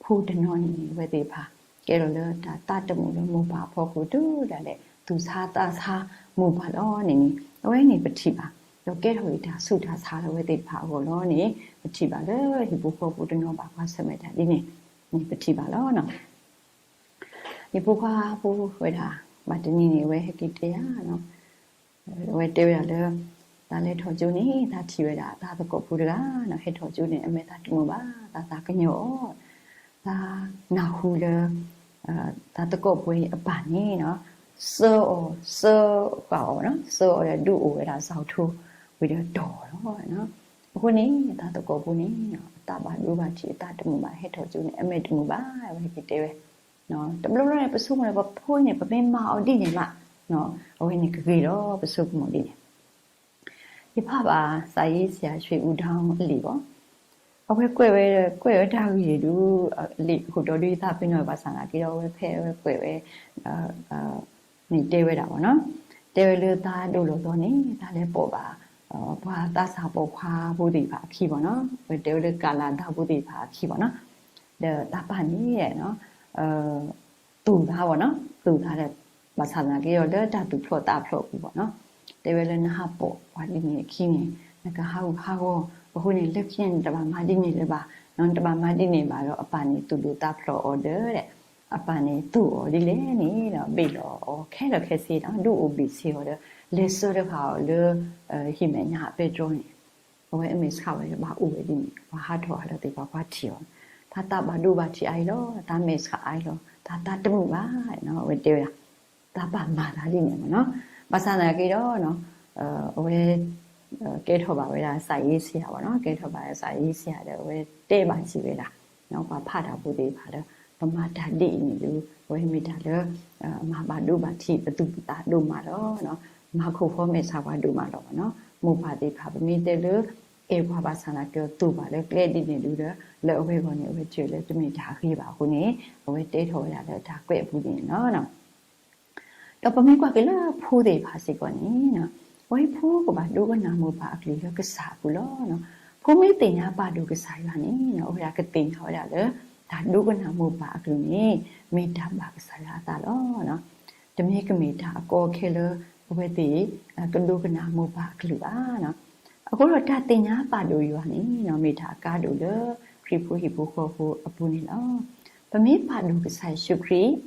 ဖိတနီၤန့ၣ်န့ၣ် အဝဲသ့ၣ်တဖၣ် ကဲထီၣ်လၢတၢ်သးတမုာ်လၢမိၢ်ပၢ်အဖီခိၣ် တုၤဒၣ်လဲာ်သူၣ်ဆါသးဆါမိၢ်ပၢ်လီၤန့ၣ်န့ၣ် အဝဲန့ၣ်ပထံၣ်ဘၣ်. ဒီးကဲထီၣ်က့ၤတၢ်ဆူးတၢ်ဆါလၢအဝဲသ့ၣ်တဖၣ်အဂီၢ်လီၤန့ၣ် ပထံၣ်ဘၣ်လၢဟံၣ်ဖိဃီဖိတနီၤဘၣ်ကွၢ်ဆၢၣ်မဲာ်တၢ်ဒ်န့ၣ် န့ၣ်ပထံၣ်ဘၣ်လီၤ. ဟံၣ်ဖိဃီဖိဝဲဒၣ် ဘၣ်တနံၤန့ၣ် အဝဲဟဲက့ၤတဲယၤ အဝဲတဲဝဲဒၣ်လၢ သးလဲၤထီၣ်ကၠိန့ၣ် သးထံၣ်ဝဲဒၣ်သးသကိးဖိတဂၤနီၤ ဟဲထီၣ်ကၠိန့ၣ် အမဲာ်သးတမုာ်ဘၣ်, သးသးကညီၤအီၤ, သးနၢ်ဟူလၢ သးသကိးဖိအံၤအပၢ်န့ၣ်နီၤ စၢအီၤ စၢဃာ်အီၤနီၤ စၢအီၤဒီးဒုးအိၣ်ဝဲဒၣ်စီၤထိ ဝံၤဒီးတီၢ်အီၤလီၤ. အဃိန့ၣ် သးသကိးဖိန့ၣ် အသးဘၣ်ဒိဘၣ်ထံး အသးတမုာ်ဘၣ် ဟဲထီၣ်ကၠိန့ၣ် အမဲာ်တမုာ်ဘၣ် အဝဲဟဲက့ၤတဲဝဲ တဘျီဘျီန့ၣ် ပဆိကမိၣ်လၢပဖိန့ၣ် ပမ့ၢ်မၤအီၤဒ်န့ၣ်မး အဝဲန့ၣ်ကဂ့ၤလီၤ ပဆိကမိၣ်ဒ်န့ၣ်. ယဖးဘၣ် စာရေးဆရာ ရွှေဦးဒေါင်း အလံာ်ဘၣ်. အဝဲကွဲးဝဲ ကွဲးဝဲတၢ်ဂ့ၢ်ဒုး အလံာ်ခိၣ်တီဒုးယသးပ့ၤနီၣ်ဘၣ်ဆၣ်သနာ်က့ဒီး အဝဲဖဲအဝဲကွဲးဝဲ န့ၣ်တဲဝဲဒၣ်ဘၣ်နီၤ. တဲဝဲလၢသးဒိၣ်လီၤသီန့ၣ် သးလဲၤပိာ်ဘၣ် ပှၤသးစၢ်ပိာ်ခွါဖိသ့ၣ်တဖၣ်အခံဘၣ်နီၤ. အဝဲတဲဝဲလၢကၤလၤဒၣ်ဖိသ့ၣ်တဖၣ်အခံဘၣ်နီၤ. ဒီးသးပၢ်န့ၣ် သူၣ်သးဘၣ်နီၤ, သူၣ်သးဒီး ဘၣ်ဆၣ်သနာ်က့ဒီး လၢတၢ်သူၣ်ဖျိးသးဖျိးအပူၤဘၣ်နီၤ, တဲဝဲလၢနဟးပိာ်ပှၤဒ်န့ၣ်အခံန့ၣ် နကဟးဂူာ်ဟးဂီၤ, အဃိန့ၣ် လၢခံန့ၣ် နတဘၣ်မၤဒ်န့ၣ်လၢၤဘၣ်, နတဘၣ်မၤဒ်န့ၣ်ဘၣ်ဒီး အပၢ်န့ၣ်သူၣ်ဒိၣ်သးဖျိးအီၤဒီး အပၢ်န့ၣ်သူၣ်အီၤဒ်လဲၣ်န့ၣ်ဒီး ဘ့ၣ်လီၤအီၤခဲလၢာ်ခဲဆ့နီၤ, ဒုးအိၣ်ဘ့ၣ်ဆ့အီၤဒီး လဲၤဆှၢတဃာ်အီၤလၢ ဟံၣ်မဲာ်ညါအပဲတြီန့ၣ် အဝဲအမဲာ်ဆှးဝဲဒီးဘၣ်အိၣ်ဝဲဒ်န့ၣ်, ပှၤဟးထီၣ်ဟးလီၤသ့ၣ်တဖၣ် ပှၤထံၣ်အီၤ, သးသးဘၣ်ဒိဘၣ်ထံးအါအံၤလီၤ, သးမဲာ်ဆှးအါအံၤလီၤ, သးသးတမုာ်ဘၣ်, အဝဲတဲဝဲဒၣ်, သးပၢ်မၤသးဒ်န့ၣ်မ့ၢ်နီၤ, ဘၣ်ဆၣ်သနာ်က့ဒီး အဝဲ ကဲထီၣ်ဘၣ်ဝဲဒၣ် စာရေးဆရာ ဘၣ်နီၤ, ကဲထီၣ်ဘၣ် စာရေးဆရာ ဒီး အဝဲတဲဘၣ်စံးဝဲဒၣ် ပှၤဖးတၢ်ဖိသ့ၣ်တဖၣ်လၢ ပမၤတၢ်ဒ်အံၤန့ၣ်ဒုး အဝဲမ့ၢ်တၢ်လၢ မၤဘၣ်ဒိဘၣ်ထံးပသူၣ်ပသးဒိၣ်မးလီၤ. မၤခိၣ်ဖီမဲာ်ဆှးပှၤဒိၣ်မးလီၤဘၣ်နီၤ. မိၢ်ပၢ်သ့ၣ်တဖၣ် ပမ့ၢ်တဲလၢ အဲၣ်ပှၤဘၣ်ဆၣ်သနာ်က့ဒီး သူၣ်ဘၣ်လၢကျဲဒ်န့ၣ်ဒုးဒီး လၢအဝဲအဂီၢ်န့ၣ် အဝဲထံၣ်လၢတမ့ၢ်တၢ်ဂ့ၤဘၣ်အဃိန့ၣ် အဝဲတဲထီၣ်ဝဲဒၣ်လၢအတၢ်ကွဲးအပူၤန့ၣ်လီၤ. ဒီးပမ့ၢ်ကွၢ်က့ၤလၢဖိသ့ၣ်တဖၣ်စ့ၢ်ကီးန့ၣ် အဝဲဖိကဘၣ်ဒိကနၣ်မိၢ်ပၢ်အကလုၢ်လၢကစၢ်အပူၤလီၤ. ဖိမ့ၢ်သ့ၣ်ညါပာ်ဒိၣ်ကစၢ်ယွၤန့ၣ် အဝဲဒၣ်ကသ့ၣ်ညါဝဲဒၣ်လၢ တၢ်ဒိကနၣ်မိၢ်ပၢ်အကလုၢ်န့ၣ် မ့ၢ်တၢ်ဘၣ်ကစၢ်ယွၤအသးလီၤ. တမ့ၢ်ကမ့ၢ်တၢ်အကီအခဲလၢ အဝဲသ့ၣ် ကဒိကနၣ်မိၢ်ပၢ်အကလုၢ်ဘၣ်. အဃိဒီးတၢ်သ့ၣ်ညါပာ်ဒိၣ်ယွၤန့ၣ် မ့ၢ်တၢ်အကါဒိၣ်လၢ ခရံာ်ဖိဟံၣ်ဖိဃီဖိအပူၤန့ၣ်လီၤ. ပမ့ၢ်ပာ်ဒိၣ်ကစၢ်ယ့ၣ်ၡူးခရံာ်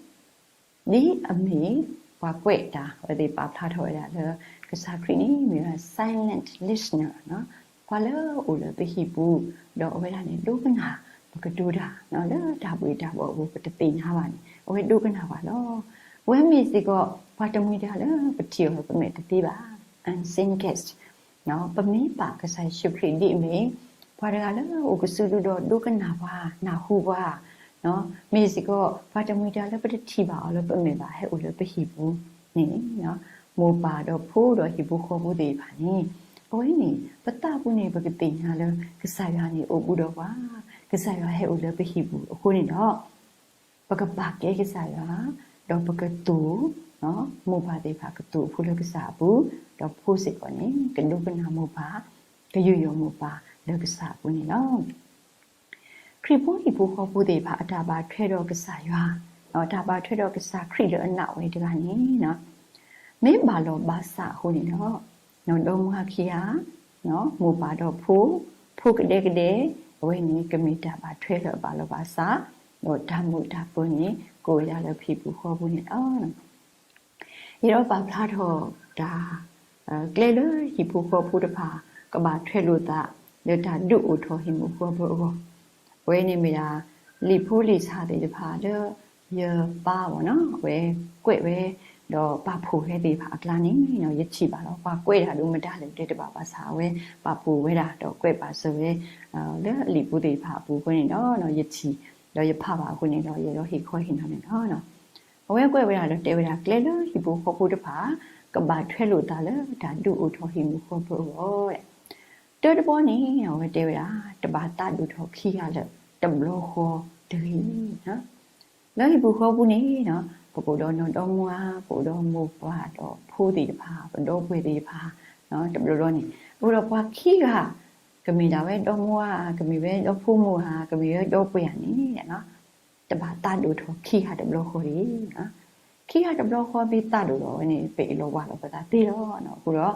ဒ်အမ့ၢ်ပှၤကွဲးတၢ် အဝဲသ့ၣ်ပာ်ဖျါထီၣ်ဝဲဒၣ်လၢ ကစၢ်ခရံာ်န့ၣ်မ့ၢ်ဝဲ silent listener ပှၤလၢအအိၣ်လၢပဟံၣ်ပူၤ ဒီးအဝဲဒၣ်န့ၣ် ဒိကနၣ်ပကတိၤတၢ် လၢတၢ်ဘှ့ၣ်တၢ်ဘှီၣ်အပူၤ ပတသ့ၣ်ညါဘၣ်န့ၣ် အဝဲဒိကနၣ်ပှၤလီၤ. အဝဲမ့ၢ်စ့ၢ်ကီး ပှၤတမှံၤတၢ်လၢပထံၣ်အီၤဒီးပမဲာ်တသ့ဘၣ် unseen guest ပမ့ၢ်ပာ်ကစၢ်ယ့ၣ်ၡူးခရံာ်ဒ်အမ့ၢ် ပှၤတဂၤလၢအအိၣ်ကစုဒုဒီးဒိကနၣ်ပှၤ နၢ်ဟူပှၤ မ့ၢ်စ့ၢ်ကီး ပှၤတမှံၤတၢ်လၢပတထံၣ်ဘၣ်အီၤလၢပမဲာ်ဘၣ် ဟဲအိၣ်လၢပဟံၣ်ပူၤန့ၣ် မိၢ်ပၢ်ဒီးဖိဒီးဟံၣ်ဖိဃီဖိသ့ၣ်တဖၣ်န့ၣ် အဝဲန့ၣ် ပသးပူၤန့ၣ် ပကသ့ၣ်ညါလၢ ကစၢ်ယွၤန့ၣ်အိၣ်ဘူးဒီးပှၤ, ကစၢ်ယွၤဟဲအိၣ်လၢပဟံၣ်ပူၤအဃိန့ၣ်ဒီး ပကပာ်ကဲကစၢ်ယွၤ ဒီးပကသူၣ် မိၢ်ပၢ်သ့ၣ်တဖၣ်ကသူၣ်အဖိလၢကစၢ်အပူၤ, ဒီးဖိစ့ၢ်ကီးန့ၣ် ကဒိကနၣ်မိၢ်ပၢ်, ကယူးယီၣ်မိၢ်ပၢ်လၢကစၢ်အပူၤန့ၣ်လီၤ. ခရံာ်ဖိဟံၣ်ဖိဃီဖိသ့ၣ်တဖၣ် အတၢ်ဘၣ်ထွဲဒီးကစၢ်ယွၤ, အတၢ်ဘၣ်ထွဲဒီးကစၢ်ခရံာ်လၢအနာ်ဝဲတဂၤန့ၣ် မ့ၢ်ဘၣ်လီၤဘၣ်စးအဃိန့ၣ်ဒီး ဒီမါခံဂၤ မိၢ်ပၢ်ဒီးဖိ, ဖိကဒဲကဒဲ, အဝဲန့ၣ်ကမ့ၢ်တၢ်ဘၣ်ထွဲလၢအဘၣ်လီၤဘၣ်စး, ဒီးတၢ်မုာ်တၢ်ပၢၤန့ၣ် ကအိၣ်ဝဲဒၣ်လၢဟံၣ်ဖိဃီဖိန့ၣ်လီၤ. ယအဲၣ်ဒိးပာ်ဖျါထီၣ်တၢ် ကျဲလၢဟံၣ်ဖိဃီဖိတဖၣ် ကဘၣ်ထွဲလိာ်သး လၢတၢ်ဒုးအိၣ်ထီၣ်ဟံၣ်မုာ်ဃီဖိအဂီၢ်, အဝဲန့ၣ်မ့ၢ်ဒၣ် လံာ်ဖိလံာ်ဆါသ့ၣ်တဖၣ်လၢ ယပၢ်ဘၣ်နီၤ အဝဲကွဲးဝဲ ဒီးပာ်ဖှိၣ်ဝဲသ့ၣ်တဖၣ်အကျါန့ၣ် ယထံၣ်ဘၣ်လီၤ. ပှၤကွဲးတၢ်ဒိၣ်မတၤလဲၣ်တဲတဘၣ်ဘၣ်ဆၣ် အဝဲပာ်ဖှိၣ်ဝဲဒၣ် ဒီးကွဲးပာ်စၢၤဝဲ လၢအလံာ်ဖိသ့ၣ်တဖၣ်အပူၤအဃိန့ၣ်ဒီး ယထံၣ် ဒီးယဖးဘၣ်အဃိန့ၣ်ဒီး ယအဲၣ်ဒိးဟ့ၣ်ခီဟ့ၣ်နီၤန့ၣ်လီၤ. အဝဲကွဲးဝဲဒၣ်ဒီးတဲဝဲဒၣ် ကျဲလၢဟံၣ်ဖိဃီဖိတဖၣ် ကဘၣ်ထွဲလိာ်သးလၢတၢ်ဒုးအိၣ်ထီၣ်ဟံၣ်မုာ်ဃီဖိအဂီၢ် တၢ်တဘီန့ၣ် အဝဲတဲဝဲဒၣ် တဘၣ်သးဒိၣ်ထီၣ်ခံဂၤလၢာ် တဘျီဃီတဂ့ၤ. လၢဟံၣ်ပူၤဃီပူၤန့ၣ် ပကအိၣ်ဒီးနီၢ်ဒီမါ, ပအိၣ်ဒီးမိၢ်ပၢ်ဒီးဖိသ့ၣ်တဖၣ်, ပဒီပုၢ်ဝဲၢ်သ့ၣ်တဖၣ်, တဘျီဘျီန့ၣ် ပအိၣ်ဒီးပှၤခံဂၤ, ကမ့ၢ်ဒၣ်ဝဲဒီမါဧါ, ကမ့ၢ်ဝဲဒီဖိမုၣ်ဧါ, ကမ့ၢ်ဝဲဒီပုၢ်ဝဲၢ်ဧါန့ၣ် တဘၣ်သးဒိၣ်ထီၣ်ခံဂၤတဘျီဃီတဂ့ၤ. ခံဂၤတဘျီဃီမ့ၢ်သးဒိၣ်ထီၣ်ဝဲန့ၣ် ပအ့ၣ်လိာ်ဝီလိာ်ပသးသ့လီၤ. အဃိဒီး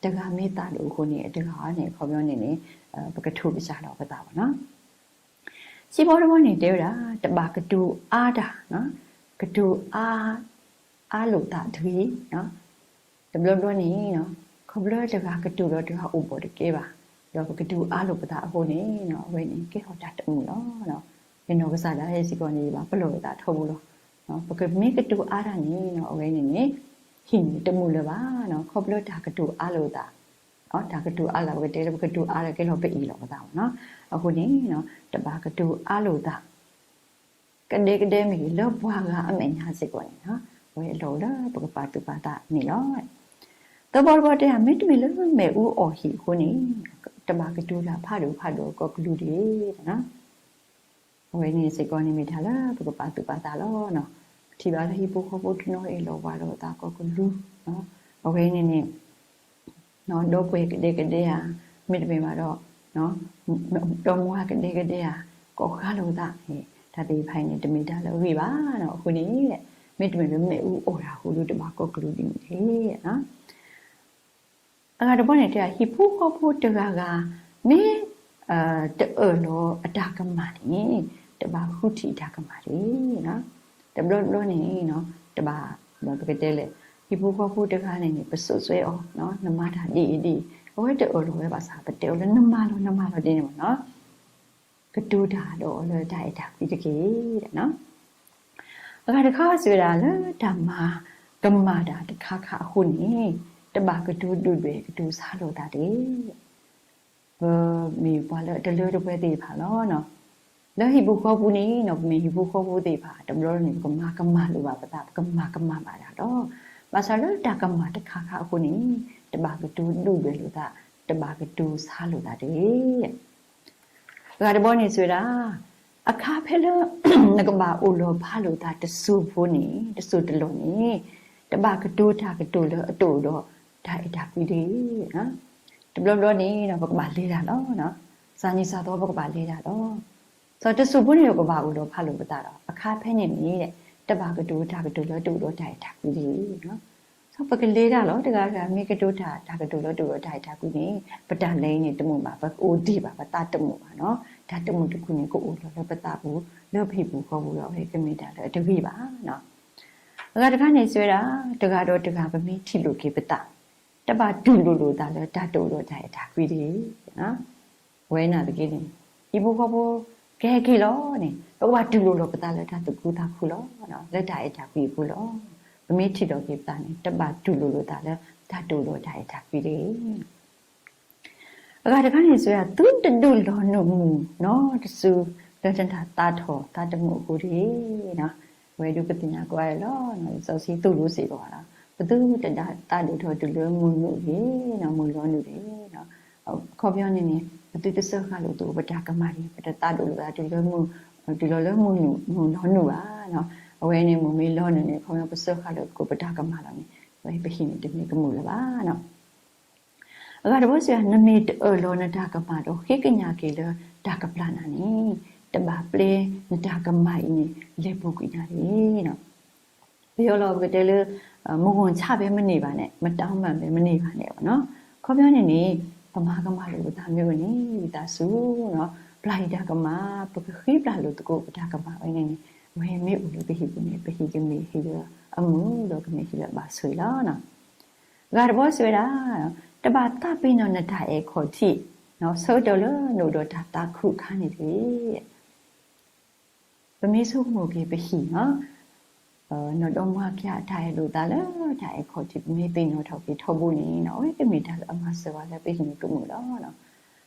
တဂၤမ့ၢ်သးဒိၣ်အဃိန့ၣ် အတဂၤန့ၣ် အခီပညီန့ၣ်န့ၣ် ပကထိးကစၢ်လီၤပသးဘၣ်နီၤ. စံးဘီတဘီန့ၣ်တဲဝဲဒၣ် တဘၣ်ကတိၤအါတၢ်, ကတိၤအါ အါလိာ်သးတဂ့ၤ. တဘျီဘျီန့ၣ် ခီဖျိတဂၤကတိၤဒီးတဂၤအိၣ်ဘီၣ်တကဲဘၣ်, ဒီးပကတိၤအါလိာ်ပသးအဃိန့ၣ် အဝဲန့ၣ်ကဲထီၣ်တၢ်တမုာ်လီၤ. ယနီၢ်ကစၢ်ဒၣ်ယဲစ့ၢ်ကီးန့ၣ် ယဘၣ်ပလီၢ်ပသးထီဘိလီၤ. ပကမ့ၢ်ကတိၤအါတၢ်န့ၣ် အဝဲန့ၣ်န့ၣ် ဟံၣ်န့ၣ်တမုာ်လၢၤဘၣ်. ခီဖျိတၢ်ကတိၤအါလိာ်သး, တၢ်ကတိၤအါလိာ် ပကတဲလၢပကတိၤအါလၢကဲလီၤပအ့ၣ်လိာ်ပသးဘၣ်နီၤ. အဃိန့ၣ် တဘၣ်ကတိၤအါလိာ်သး ကဒဲကဒဲမ့ၢ်ဂ့ၤ လၢပှၤဂၤအမဲာ်ညါစ့ၢ်ကီးန့ၣ် အဝဲအလီၢ်အိၣ်လၢပကပာ်သူၣ်ပာ်သးန့ၣ်လီၤ. သၢဘီတဘီတဲ မ့တမ့ၢ်လၢမ့ၣ်အူအီၣ်ဟံၣ်အဃိန့ၣ် တဘၣ်ကတိၤတၢ်ဖးဒိၣ်ဖးဒိၣ်ကီၢ်ကလူးတဂ့ၤ. အဝဲန့ၣ်စ့ၢ်ကီးန့ၣ်မ့ၢ်တၢ်လၢပကပာ်သူၣ်ပာ်သးလီၤ. ပထံၣ်ဘၣ်လၢဟံၣ်ဖိဃီဖိတနီၤအ့ၣ်လိာ်ဝီလိာ်အသးကီၢ်ကလူး, အဝဲန့ၣ်န့ၣ် ဒီပုၢ်ဝဲၢ်ကဒဲကဒဲဧါ, မ့တမ့ၢ်ဘၣ်ဒီး ဒီမါကဒဲကဒဲဧါ, ကိးဃါလိာ်သး, တၢ်သ့ၣ်တဖၣ်အံၤန့ၣ် တမ့ၢ်တၢ်လၢအဂ့ၤဘၣ်နီၤ. အဃိန့ၣ် မ့တမ့ၢ်လၢမ့ၣ်အူအီၣ်တၢ်အဃိဒီးတဘၣ်ကီၢ်ကလူးဒ်န့ၣ်တဂ့ၤ. အဂၤတဘီန့ၣ်တဲ ဟံၣ်ဖိဃီဖိတဂၤဂၤ မ့ၢ်တအၢၣ်လီၤအတၢ်ကမၣ်န့ၣ် တဘၣ်ဃုထံၣ်အတၢ်ကမၣ်တဂ့ၤ. တဘျီတဘျီန့ၣ် တဘၣ် ပကတဲလဲၣ် ဟံၣ်ဖိဃီဖိတဂၤန့ၣ်န့ၣ် ပစိာ်ဆှၢအီၤ နမၤတၢ်ဒ်အံၤဒ်အံၤ အဝဲတအၢၣ်လီၤဝဲဘၣ်ဆၣ် ပတဲအီၤလၢနမၤလီၤ နမၤလီၤဒ်န့ၣ်မ့ၢ်နီၤ ကတိၤတၢ်ဒီးအီၤလၢတၢ်အဲၣ်တၢ်ကွံတက့ၢ်. အဂၤတခါစံးဝဲဒၣ် လၢတၢ်မၤကမၣ်တၢ်တခါခါအဃိန့ၣ် တဘၣ်ကတိၤဒုၣ်ဒွဲၣ်ကတိၤဆါလိာ်သးတဂ့ၤ. ပမ့ၢ်ပှၤလၢအတလၢတပှဲၤသ့ၣ်တဖၣ်လီၤ. လၢဟံၣ်ပူၤဃီပူၤန့ၣ် ပမ့ၢ်ဟံၣ်ဖိဃီဖိသ့ၣ်တဖၣ် တဘျီန့ၣ် ပကမၤကမၣ်လိာ်ဘၣ်ပသး ပကမၤကမၣ်ဘၣ်တၢ်ဒီး ဘၣ်ဆၣ်လၢတၢ်ကမၣ်တခါခါအဃိန့ၣ် တဘၣ်ကတိၤဒုၣ်ဒွဲၣ်လိာ်သး တဘၣ်ကတိၤဆါလိာ်သးတဂ့ၤ. အဂၤတဘီန့ၣ်စံးဝဲဒၣ် အခါဖဲလၢ နကဘၣ်အိၣ်လီၤဖးလိာ်သးတစိၤဖိန့ၣ် တစိၤတလီၢ်န့ၣ် တဘၣ်ကတိၤတၢ်ကတိၤလၢအတအိၣ်ဒီးတၢ်အဲၣ်တၢ်ကွံတဂ့ၤ. တဘျီဘျီန့ၣ်ဒီး ပကဘၣ်လဲၤတၢ်လီၤ. စးနံၤစးသီပကဘၣ်လဲၤတၢ်လီၤ. စီၤတစိၤဖိန့ၣ်ဒီး ပကဘၣ်အိၣ်လီၤဖးလိာ်ပသးဒီး အခါဖဲန့ၣ်န့ၣ် တဘၣ်ကတိၤတၢ်ကတိၤလၢတအိၣ်ဒီးတၢ်အဲၣ်တၢ်ကွံတဂ့ၤ. စီၤပကလဲၤတၢ်လီၤ တဂၤတဂၤ မ့ၢ်ကတိၤတၢ်တၢ်ကတိၤလၢတအိၣ်ဒီးတၢ်အဲၣ်တၢ်ကွံန့ၣ် ပတၢ်လဲၤအံၤန့ၣ်တမုာ်ဘၣ် ပကအိၣ်ဒံးဘၣ် ပသးတမုာ်ဘၣ်နီၤ တၢ်တမုာ်တခုန့ၣ် ကအိၣ်လီၤလၢပသးပူၤ လၢပဟံၣ်ပူၤဃီပူၤဒီး အဝဲကမ့ၢ်တၢ်လၢအတဂ့ၤဘၣ်နီၤ အဂၤတခါန့ၣ်စံးဝဲဒၣ် တဂၤဒီးတဂၤ ပမ့ၢ်ထံၣ်လိာ်က့ၤပသး တဘၣ်တူၢ်လိာ်လိာ်သးလၢတၢ်တအိၣ်ဒီးတၢ်အဲၣ်တၢ်ကွံတဂ့ၤ. အဝဲနာ်သက့န့ၣ် ဟံၣ်ဖိဃီဖိကဲက့ၤလီၤန့ၣ် ပကဘၣ်တူၢ်လိာ်လိာ်ပသးလၢတၢ်သူၣ်ခုသးခုလီၤ. လၢတၢ်အဲၣ်တၢ်ကွံအပူၤလီၤ. ပမ့ၢ်ထံၣ်လိာ်က့ၤပသးန့ၣ် တဘၣ်တူၢ်လိာ်လိာ်သးလၢတၢ်တအိၣ်ဒီးတၢ်အဲၣ်တၢ်ကွံတဂ့ၤ. အဂၤတခါန့ၣ်စံးဝဲဒၣ် သုတဒုးလီၤနုာ်မုၢ်နီတစု လၢတၢ်သးထီၣ်သးတမုာ်အဃိတဂ့ၤ. အဝဲဒၣ်ပသ့ၣ်ညါကွၢ်လီၤ လံာ်စီဆှံသိၣ်လိစ့ၢ်ကီးလီၤ ပသုတဒုးသးဒိၣ်ထီၣ်တုၤလၢမုၢ်နုာ်တဂ့ၤ, မုၢ်လီၤနုာ်တဂ့ၤ. အခီပညီန့ၣ်န့ၣ် ပသုတစၢဃာ်လိာ်သကိးပတၢ်ကမၣ်တဂ့ၤ, ပတသးဒိၣ်လိာ်သးတုၤလၢမုၢ်, တုၤလီၤလၢမုၢ်နုာ်, မုၢ်လီၤနုာ်ဘၣ်. အဝဲန့ၣ်မုၢ်မ့ၢ်လီၤနုာ်န့ၣ် အခီပညီပစၢဃာ်လိာ်သကိးပတၢ်ကမၣ်လီၤန့ၣ် အဝဲပဟံၣ်န့ၣ်တမ့ၢ်ကမုာ်လၢၤဘၣ်. အဂၤတဘီစံး နမ့ၢ်တအၢၣ်လီၤနတၢ်ကမၣ်ဒီးဃ့ကညးက့ၤလၢတၢ်ကပျၢ်နၤန့ၣ် တဘၣ်ပျဲနတၢ်ကမၣ်အံၤန့ၣ် လဲၤပူၤကွံာ်နၤတဂ့ၤ. ပယီၤလီၤပကတဲလၢ မုၢ်ဂီၤဆၣ်ဖဲမန့ၢ်ဘၣ်န့ၣ် မတၤမၤဖဲမန့ၢ်ဘၣ်န့ၣ်ဘၣ်နီၤ. အခီပညီန့ၣ်န့ၣ် ပမၤကမၣ်လိာ်ပသးမ့ၢ်အိၣ်န့ၣ် ဝံသးစူၤနီၤ ပျၢ်ယတၢ်ကမၣ် ပကဃ့ပျၢ်လိာ်သကိးပတၢ်ကမၣ်ဝဲန့ၣ်န့ၣ် အဝဲမ့ၢ်အိၣ်လၢပဟံၣ်ပူၤန့ၣ် ပဟံၣ်ကမ့ၢ်ဟံၣ်လၢအမုာ်ဒီးကမ့ၢ်ဟံၣ်လၢအဘၣ်ဆိၣ်ဂ့ၤလီၤ. အဂၤတဘီစံးဝဲဒၣ် တဘၣ်သးပ့ၤနီၣ်နတၢ်အဲၣ်ခီၣ်ထံး ဆၢကတီၢ်လၢနအိၣ်ဒီးတၢ်သးခုအခါန့ၣ်တဂ့ၤ. ပမ့ၢ်ဆိကမိၣ်က့ၤပဟံၣ်နီၤ နီၢ်ဒီမါကဲအတၢ်အဲၣ်လိာ်သးလၢတၢ်အဲၣ်ခီၣ်ထံး ပမ့ၢ်သ့ၣ်နီၣ်ထီၣ်က့ၤထီဘိန့ၣ် အဝဲကမ့ၢ်တၢ်လၢအမၤစၢၤဝဲလၢပဟံၣ်န့ၣ်ကမုာ်လီၤ.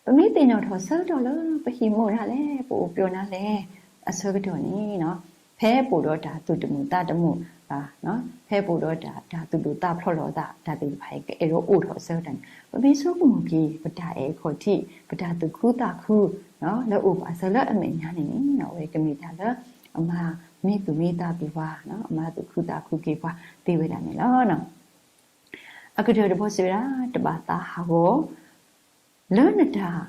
ပမ့ၢ်သ့ၣ်နီၣ်ထီၣ်ဆၢကတီၢ်လၢပဟံၣ်မုာ်ဒၣ်လဲၣ် ပအိၣ်ပျီဒၣ်လဲၣ် အဆၢကတီၢ်န့ၣ် ဖဲပအိၣ်ဒီးတၢ်သူၣ်တမုာ်သးတမုာ် ဖဲပအိၣ်ဒီးတၢ်သူၣ်ဒိၣ်သးဖျိးလိာ်အသး တၢ်သ့ၣ်တဖၣ်အံၤ ကအဲၣ်ဒိးအိၣ်ထီၣ်အဆၢကတီၢ်န့ၣ် ပမ့ၢ်ဆိကမိၣ်က့ၤ ပတၢ်အဲၣ်ခီၣ်ထံး ပတၢ်သူၣ်ခုသးခု လၢအအိၣ်ဘၣ်အဆၢလၢအမဲာ်ညါန့ၣ်န့ၣ် အဝဲကမ့ၢ်တၢ်လၢ အမၤမံသူၣ်မံသးက့ၤပှၤ အမၤသူၣ်ခုသးခုက့ၤပှၤသ့ဝဲဒၣ်န့ၣ်လီၤ. အကတၢၢ်တဘီစံးဝဲဒၣ် တဘၣ်သးဟးဂီၤ လၢနတၢ်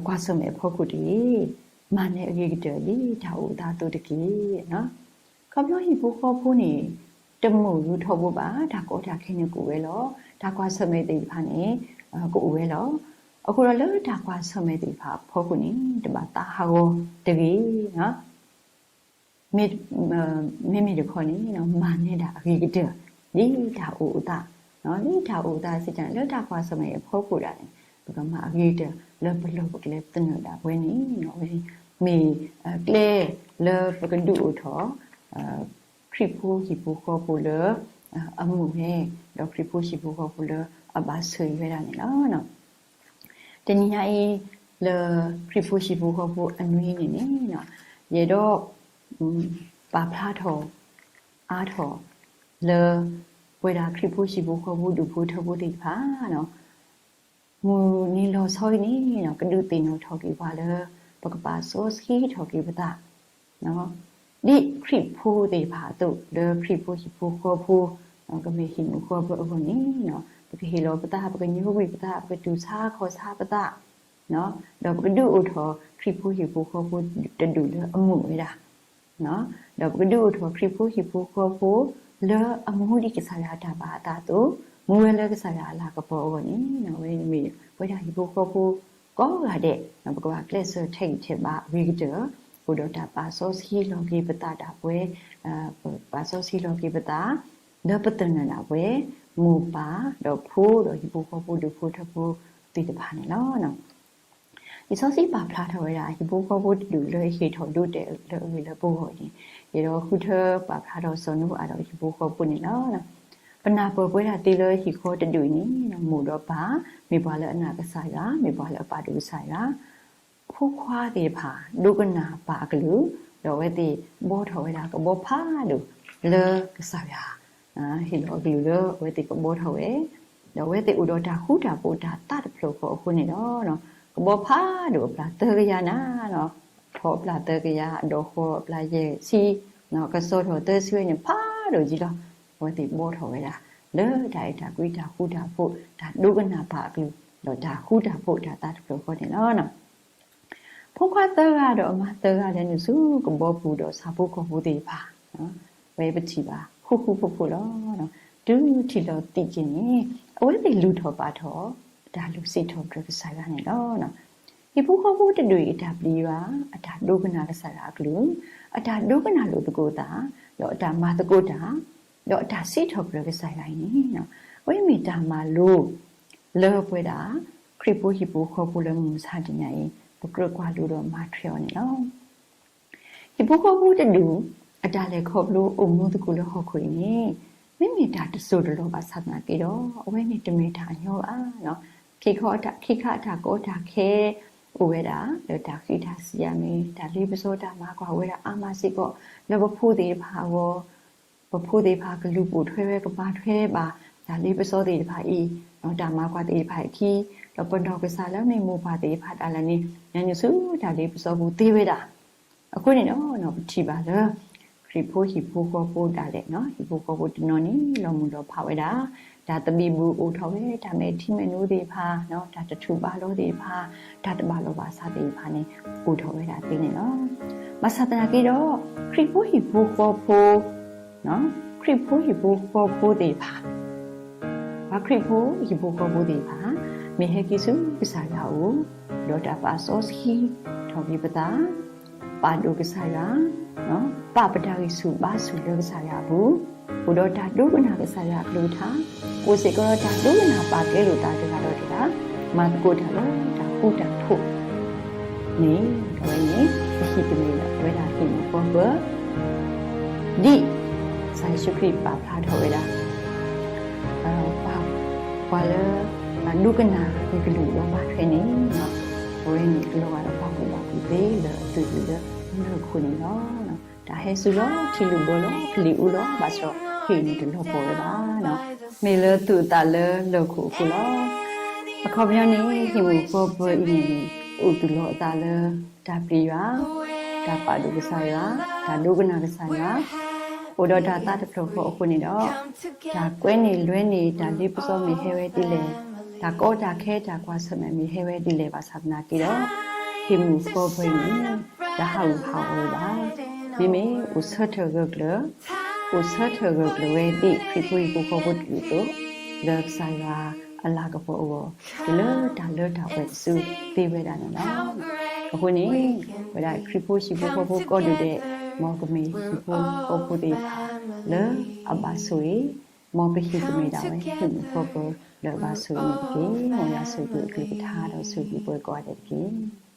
ကွၢ်ဆၢၣ်မဲာ်အဖီခိၣ်တဂ့ၤ, မၤနၢၤအဂ့ၤကတၢၢ်ဒ်တၢ်အိၣ်အသးအသိးတက့ၢ်. ခီဖျိဟံၣ်ဖိဃီဖိန့ၣ် တမုာ်ထီဘိဘၣ်, တၢ်ကီတၢ်ခဲန့ၣ်ကအိၣ်ဝဲလီၤ. တၢ်ကွၢ်ဆၢၣ်မဲာ်သ့ၣ်တဖၣ်န့ၣ် ကအိၣ်ဝဲလီၤ. အဃိဒီးလၢတၢ်ကွၢ်ဆၢၣ်မဲာ်သ့ၣ်တဖၣ်အဖီခိၣ်န့ၣ် တဘၣ်သးဟးဂီၤတဂ့ၤ. မ့မ့ၢ်တခီန့ၣ် မၤနၢၤဒၣ်အဂ့ၤကတၢၢ် ဒ်တၢ်အိၣ်အသး, ဒ်တၢ်အိၣ်အသးစံးတၢ်န့ၣ် လၢတၢ်ကွၢ်ဆၢၣ်မဲာ်အဖီခိၣ်ဒၣ်န့ၣ် ပကမၤအဂ့ၤကတၢၢ်လၢပလီၢ်ပကျဲသနၢၣ်ဒၣ်ပဝဲန့ၣ် ဝဲမ့ၢ်ကျဲလၢပကဒုးအိၣ်ထီၣ် ခရံာ်ဖိဟံၣ်ဖိဃီဖိလၢ အမုာ်ဝဲ ဒီးခရံာ်ဖိဟံၣ်ဖိဃီဖိလၢအဘၣ်ဆိၣ်ဂ့ၤဝဲဒၣ်န့ၣ်လီၤ. တနံၤညါအံၤ လၢခရံာ်ဖိဟံၣ်ဖိဃီဖိအနွံန့ၣ်န့ၣ် ယအဲၣ်ဒိး ပာ်ဖျါထီၣ် အါထီၣ် လၢ ပဝဲဒၣ်ခရံာ်ဖိဟံၣ်ဖိဃီဖိဒူၣ်ဖိထၢဖိသ့ၣ်တဖၣ် မုၢ်နံၤလီၤဆီအံၤန့ၣ် ကဒုးသ့ၣ်နီၣ်ထီၣ်က့ၤပှၤလၢ ပကပာ်စီဆှံထီၣ်က့ၤပသး ဒ်ခရံာ်ဖိသ့ၣ်တဖၣ်အသိး လၢခရံာ်ဖိဟံၣ်ဖိဃီဖိ ကမ့ၢ်ဟံၣ်မုာ်ဃီဖိအဂီၢ်န့ၣ် ပကဟ့ၣ်လီၤပသး ပကညိကွံာ်ပသး ပကတူၢ်ဆါခီၣ်ဆါပသး ဒီးပကဒုးအိၣ်ထီၣ်ခရံာ်ဖိဟံၣ်ဖိဃီဖိတဒူၣ်လၢအမုာ်ဝဲဒၣ် ဒီးပကဒုးအိၣ်ထီၣ်ခရံာ်ဖိဟံၣ်ဖိဃီဖိ လၢအမူဒ်ကစၢ်ယွၤအတၢ်ဘၣ်အသးအသိး မူဝဲလၢကစၢ်ယွၤအလၤကပီၤအဂီၢ်န့ၣ် ဝဲမ့ၢ်ပဝဲဒၣ်ဟံၣ်ဖိဃီဖိကိးဂၤဒဲး ပကဘၣ်ကျဲးစၢးထဲးဂံၢ်ထဲးဘါအဂ့ၤကတၢၢ် အိၣ်ဒီးတၢ်ပာ်စီဆှံလီၤက့ၤပသးဒၣ်ပဝဲ ပာ်စီဆှံလီၤက့ၤပသး လၢပသနၢၣ်ဒၣ်ပဝဲ မိၢ်ပၢ်ဒီးဖိဒီးဟံၣ်ဖိဃီဖိဒူၣ်ဖိထၢဖိသ့ၣ်တဖၣ်န့ၣ်လီၤ. လံာ်စီဆှံပာ်ဖျါထီၣ်ဝဲဒၣ် ဟံၣ်ဖိဃီဖိတဒူၣ်လၢအဟ့ၣ်ထီၣ်ဒိတဲာ်လၢအဂ့ၢ်လၢပဂီၢ်အံၤန့ၣ် ယအဲၣ်ဒိးဃုထၢပာ်ဖျါထီၣ်စီၤနိအၤဒီးဟံၣ်ဖိဃီဖိန့ၣ်လီၤ. ပနၢ်ပၢၢ်ပဝဲဒၣ်သ့လၢဟံၣ်ဃီတဒူၣ်အံၤန့ၣ် မိၢ်ဒီးပၢ် မ့ၢ်ပှၤလၢအနာ်ကစၢ်ယွၤ မ့ၢ်ပှၤလၢအပာ်ဒိၣ်ကစၢ်ယွၤ ဖိခွါသ့ၣ်တဖၣ် ဒိကနၣ်ပၢ်အကလုၢ် ဒီးအဝဲသ့ၣ်ဘှီထီၣ်ဝဲဒၣ်ကဘီဖးဒိၣ်လၢကစၢ်ယွၤ ဟ့ၣ်လီၤအကလုၢ်လၢအဝဲသ့ၣ်ကဘှီထီၣ်ဝဲ ဒီးအဝဲသ့ၣ်အိၣ်ဒီးတၢ်ဃူတၢ်ဖိးတၢ်သးတဖျၢၣ်ဃီအဃိန့ၣ်လီၤ. ကဘီဖးဒိၣ်အပျၢ်သၢကယၤနၤ ထီၣ်အပျၢ်သၢကယၤ အဒီၣ်ဃီၤအပျၢ်ယဲၢ်ဆံ ကစီထီၣ်သၢဆံဝဲန့ၣ် ဖးဒိၣ်ကံလီၤ. အဝဲသ့ၣ်ဘှီထီၣ်ဝဲဒၣ် လၢတၢ်အဲၣ်တၢ်ကွံတၢ်ဃူတၢ်ဖိး တၢ်ဒိကနၣ်ပၢ်အကလုၢ် ဒီးတၢ်ဃူတၢ်ဖိးတၢ်သးတဖျၢၣ်ဃီန့ၣ်လီၤ. ဖိခွါသၢဂၤဒီးအမါသၢဂၤလဲၤနုာ်ဆူကဘီပူၤဒီးဆၣ်ဖိကီၢ်ဖိသ့ၣ်တဖၣ် ဝဲပထံၣ်ဘၣ်ဃူဃူဖိးဖိးလီၤ. တုၤထံၣ်လိာ်သံးက့ၤန့ၣ် အဝဲသ့ၣ်လူၤထီၣ်ပာ်ထီၣ် တၢ်လုၢ်စံးထီၣ်ပတြၢၤကစၢ်ယွၤန့ၣ်လီၤ. ဟံၣ်ဖိဃီဖိတဒူၣ်အံၤအတၢ်ပျံၤယွၤ အတၢ်ဒိကနၣ်ကစၢ်ယွၤအကလုၢ် အတၢ်ဒိကနၣ်လိာ်သကိးသး ဒီးအတၢ်မၤသကိးတၢ် ဒီးအတၢ်စံးထီၣ်ပတြၢၤကစၢ်ယွၤအံၤန့ၣ် အဝဲမ့ၢ်တၢ်မၤလိ လၢပဝဲဒၣ် ခရံာ်ဖိဟံၣ်ဖိဃီဖိလၢမုၢ်မဆါတနံၤအံၤ ပကြၢးကွၢ်လိဒီးမၤထွဲအီၤန့ၣ်လီၤ. ဟံၣ်ဖိဃီဖိတဒူၣ် အတၢ်လဲၤခီဖျိအိၣ်မူသကိးလၢဟီၣ်ခိၣ်အံၤန့ၣ် မ့မ့ၢ်တၢ်တစိၢ်တလီၢ်ဘၣ်ဆၣ်သနာ်က့ဒီး အဝဲန့ၣ်တမ့ၢ်တၢ်အညီဘၣ်. ခ့ခါအတၢ်ကီတၢ်ခဲ အိၣ်ဝဲဒၣ် လၢတၢ်ဃံးတၢ်စံးယါမ့ၢ် တၢ်လ့ပစီတၢ်မၤကွၢ်ဝဲဒၣ်အါမးစ့ၢ်ကီး လၢပဖိသ့ၣ်တဖၣ်အဂီၢ် ပဖိသ့ၣ်တဖၣ်ကလူၤပိာ်ထွဲဝဲကမၤထွဲဘၣ် တၢ်လ့ပစီသ့ၣ်တဖၣ်အံၤ ဒီးတၢ်မၤကွၢ်သ့ၣ်တဖၣ်အခံ ဒီးပနီၢ်ကစၢ်လၢမ့ၢ်မိၢ်ပၢ်သ့ၣ်တဖၣ်ဒၣ်လဲာ်န့ၣ် နုာ်ဆူတၢ်လ့ပစီပူၤသ့ဝဲဒၣ်. အဃိန့ၣ်ဒီး ပထံၣ်ဘၣ်လၢ ခရံာ်ဖိဟံၣ်ဖိဃီဖိဒၣ်လဲာ် ဟံၣ်ဖိဃီဖိတနီၤန့ၣ် လီၤမုၢ်လီၤဖးဝဲဒၣ် တၢ်သဘံၣ်ဘုၣ်အိၣ်ထီၣ်ဝဲ တၢ်မဲာ်ထံမဲာ်နိသ့ၣ်တဖၣ် တၢ်တထူၣ်ဘါလီသ့ၣ်တဖၣ် တၢ်တဘၣ်လီၢ်ဘၣ်စးသ့ၣ်တဖၣ်န့ၣ် အိၣ်ထီၣ်ဝဲဒၣ်သ့န့ၣ်လီၤ. ဘၣ်ဆၣ်သနာ်က့ဒီး ခရံာ်ဖိဟံၣ်ဖိဃီဖိ ခရံာ်ဖိဟံၣ်ဖိဃီဖိသ့ၣ်တဖၣ် ပှၤခရံာ်ဖိဟံၣ်ဖိဃီဖိသ့ၣ်တဖၣ် မ့ၢ်ဟဲက့ၤဆူကစၢ်ယွၤအအိၣ် ဒီးတၢ်ပာ်စီဆှံထီၣ်က့ၤပသး ပာ်ဒိၣ်ကစၢ်ယွၤ ပာ်ပတၢ်ဂံၢ်ဆူၣ်ဘါဆူၣ်လၢကစၢ်ယွၤအပူၤ, အိၣ်ဒီးတၢ်ဒိကနၣ်ကစၢ်ယွၤအကလုၢ်ကထါ, အိၣ်စ့ၢ်ကီးဒီးတၢ်ဒိကနၣ်ပာ်ကဲလိာ်သးတဂၤဒီးတဂၤ, မၤသကိးတၢ်လၢတၢ်ဃူတၢ်ဖိးန့ၣ် အဝဲန့ၣ် ပဟံၣ်ကမ့ၢ်ဝဲဒၣ်ဟံၣ်မုာ်ဃီပၢၤ ဒ်ကစၢ်ယ့ၣ်ၡူးခရံာ်ပာ်ဖျါထီၣ်ဝဲဒၣ် ပှၤ ပှၤလၢ ဒိကနၣ်အကလုၢ်ဒီးမၤထွဲန့ၣ် အဝဲန့ၣ်ကလီၤဂာ်ဒီးပှၤကူၣ်ဘၣ်ကူၣ်သ့လၢအသွံၣ်လၢမုၢ်ခိၣ်န့ၣ်လီၤ. တၢ်ဟဲစူၤလီၤထံလုၣ်ဘၢလီၤကလံၤအူလီၤ ဘၣ်ဆၣ်ဟံၣ်န့ၣ်တလီၤပှီၢ်ဝဲဘၣ်. မ့ၢ်လၢသူၣ်အသးလၢလၢၢ်ခိၣ်အဃိလီၤ. အခီပညီန့ၣ် ဟံၣ်မုၢ်ဃီပၢၤအံၤန့ၣ် အိၣ်သူၣ်လီၤအသးလၢ တၢ်ပျံၤယွၤ, တၢ်ပာ်ဒိၣ်ကစၢ်ယွၤ, တၢ်ဒိကနၣ်ကစၢ်ယွၤ, အိၣ်ဒီးတၢ်သးတဖျၢၣ်ဃီအဃိန့ၣ်ဒီး တၢ်ကွဲန့ၢ်လွဲန့ၢ်တၢ်လ့ပစီမ့ၢ်ဟဲဝဲဒ်လဲၣ်, တၢ်ကီတၢ်ခဲတၢ်ကွၢ်ဆၢၣ်မဲာ်မ့ၢ်ဟဲဝဲဒ်လဲၣ်ဘၣ်ဆၣ်သနာ်က့ဒီး ဟံၣ်မုၢ်ဃီပၢၤအံၤန့ၣ် တဟးဂူာ်ဟးဂီၤဝဲဘၣ်. မ့မ့ၢ်အိၣ်ဆၢထၢၣ်ဂၢၢ်ကျၢၤ အိၣ်ဆၢထၢၣ်ဂၢၢ်ကျၢၤဝဲဒ်ခရံာ်ဖိဟံၣ်ဖိဃီဖိတကလုာ်အသိး လၢကစၢ်ယွၤအလၤကပီၤအဂီၢ် တုၤလၢတၢ်လၢတၢ်ပှဲၤတစုသ့ဝဲဒၣ်န့ၣ်လီၤ. အဃိန့ၣ် ဝဲဒၣ်ခရံာ်ဖိဟံၣ်ဖိဃီဖိကိးဒူၣ်ဒဲး မ်ကမ့ၢ်ဟံၣ်ဖိဃီဖိသ့ၣ်တဖၣ် လၢအဘၣ်ဆိၣ်ဂ့ၤ, မ်ပဟံၣ်ကမ့ၢ်ဒၣ်ဝဲ ဟံၣ်မုၢ်ဃီပၢၤလၢအဘၣ်ဆိၣ်ဂ့ၤန့ၣ်တက့ၢ်. မ်ယွၤဆိၣ်ဂ့ၤအကလုၢ်ကထါဒီးဆိၣ်ဂ့ၤပှၤကိးဂၤဒဲးတက့ၢ်.